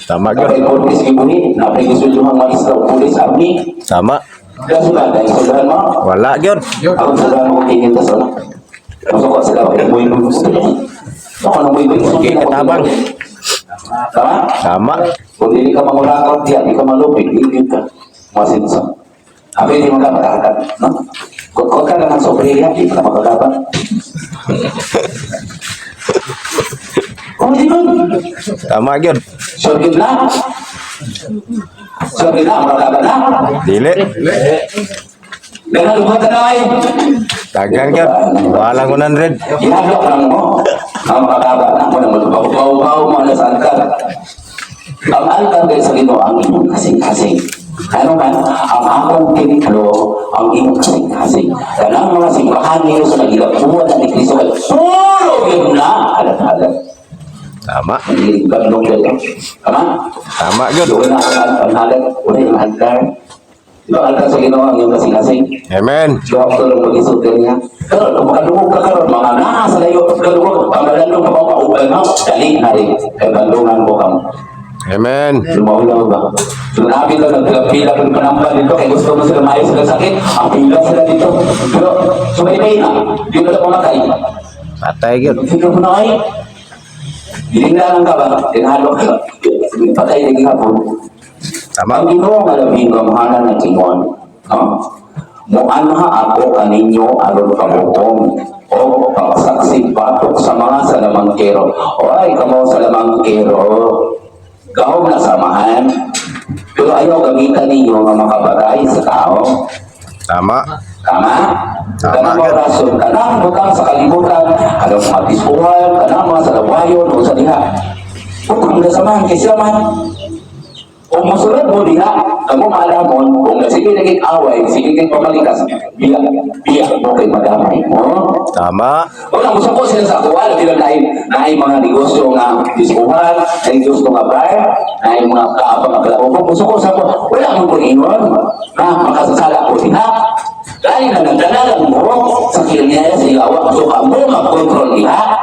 Tama gyud. napay pulis gibuhi, napay gisulduhan mga isla, pulis, army. Tama. Kaya sila, dahil sulduhan mo, Wala gyud. ako sulduhan mo kung tingin ta sa Masuk ko sila, kaya buhay mo. Ako nang buhay mo. Okay, katabang. Tama? Tama. Kung dili ka mangurakot diya, di ka malupit, di ka. Masinsa. Abi, di mo ka makahakat, no? Kung ka lang ang sobriya, di ka makagabat. Kung di ba? Tama gyud. Sure yun na. Sure yun na, makagabat na. Dili. Ganun lumat na ay. Daghan gyud. Walang 100. Ginagawa ka lang mo. Ang makagabat na, mo nang malubaw-baw mo na sa altar. Ang altar dahil sa Ginoo ang inyong kasing-kasing. Ano man, ang akong templo, ang inyong kasing-kasing. Kanang mga simbahan ninyo sa nagilabuan na ni Kristo, kay puro yun na halat-halat. Tama. Ang ganong dahil. Tama? Tama gyud. Doon na ang halat, una yung altar. Di ba altar sa Ginoo ang inyong kasing-kasing? Amen. Doktor ang mag-isod niya. Pero kung makadungog ka karon, mga naa sa layo, kadungog, pamalandong ka pa, pauban mo, dali na rin. Kay bandungan ko kamo. Amen. Lumaulaw ba? So, nabi lang, nagpila kung panamba dito, kay gusto mo sila maayos sila sakit, ang pila sila dito. Pero, sumaybay na, di na lang mamatay. Patay gyud. Sino mo na kayo? Diniglanan ka ba? Dinalo ka. Patay na gihapon. Tama. Ang Ginoo nga labing gamhanan ng ingon, no? Muanha ako kaninyo aron kamukom o pagsaksi batok sa mga salamangkero. Oy, kamo salamangkero. Gahom na samahan. Pero ayaw gamitan ninyo nga makabagay sa tao. Tama. Tama? Tama. Kanang mga rason, kanang butang sa kalibutan, kanang mga diskuhan, kanang mga salawayon, o sa diha. Kung nasamahan kay sila man, kung musulod mo diha, kamo maalamon, kung sige naging away, sige naging pamalikas, biyak, biyak mo kay madamay mo. Tama. Wala, gusto ko sila sa kuwa, labi lang naay, naay mga negosyo nga diskuhan, naay negosyo nga bar, naay mga kaapang Gusto ko sa kuwa, wala akong kung ingon, na makasasala ko diha. Dahil na nagdala lang mo sa kanya sa ilawa, so ka mo mag-control diha.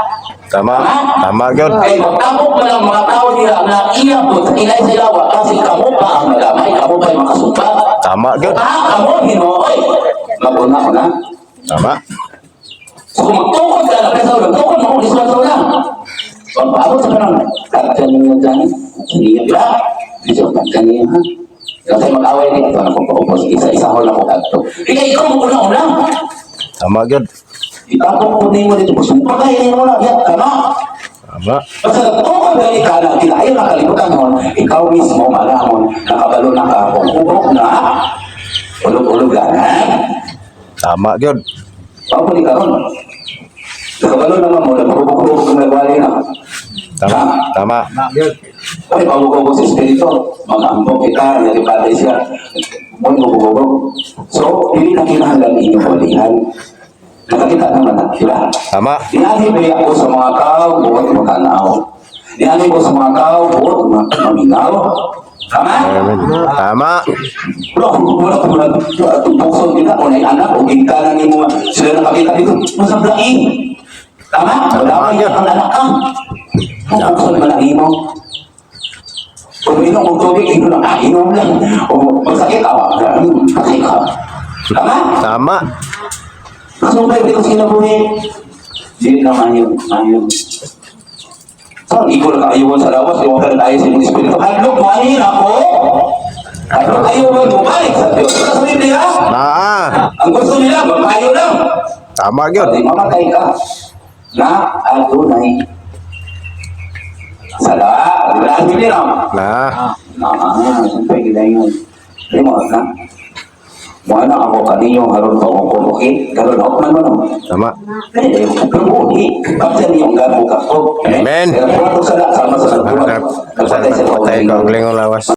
Tama. Tama gyud. Kaya magtapok na lang mga tao nila na iya po sa kilay sa ilawa kasi kamo pa ang madamay, kamo pa yung makasumpa. Tama gyud. Ah, kamo, hinooy. Maguna ko na. Tama. So kung magtukod ka na, kaya sa ulo, tukod mo kung iswan sa ulang. Pag-abot sa panahon, kaktan niyo dyan, niya ba? Dito, kaktan niyo ha? Kasi mag-away din ito, ako paubos, isa-isa ko lang ako kadto. Kaya ikaw mo una-una. Tama gyud. Itapok ko din mo dito, sumpa kayo mo na, ya, tama. Tama. Basta nagtukod gani ka na, kinayo na kalibutan nun, ikaw mismo malamon, nakabalo na ka, kung hubok na, ulog-ulog ka na. Tama gyud. Papo ni karon. Nakabalo naman mo, naghubog-hubog kung nagwali na. Tama. Tama. Uy, pabugog sa espiritu. Mag-ambok kita, nalipatay siya. Uy, bubugog. So, dili na kinahanglan inyong walihan. Nakakita naman na, di ba? Tama. Dinani ba ako sa mga tao, buot makanaw. Dinani ko sa mga tao, buot maminaw. Tama? Amen. Tama. Wala ko, wala ko, wala ko, bukso kita, kung ay anak, o gintana ni mo, sila nakakita dito, masablain. Tama? Wala Tama ko yun. ang anak ka. Ang bukso naman ang imo. Kung inom og tubig, inom lang, ah, inom lang. O masakit, ah, patay ka. Tama? Tama. Kasumpay ko sa kinabuhi. Dili na mayo, mayo. So, ikaw lang kaayuan sa lawas, iwan ka na tayo sa inyong espiritu. Hadlok mo, anin ako? Hadlok kayo mo, bumalik sa Diyos. Ito sa Biblia. Naa. Ang gusto nila, magpayo lang. Tama gyud. Pag mamatay ka, na adunay sala. Di ba na Biblia, no? Na. Na, siyempre, gila yun. Di mo, na. Mo na ako kaninyo haron pa ko, okay? Karon ako man mo, no. Tama. Eh, pero kasi niyong gabo ka ko. Amen. Pero kung sala sama sa Sarap. nagpatay sa Patay ko ang lingong lawas.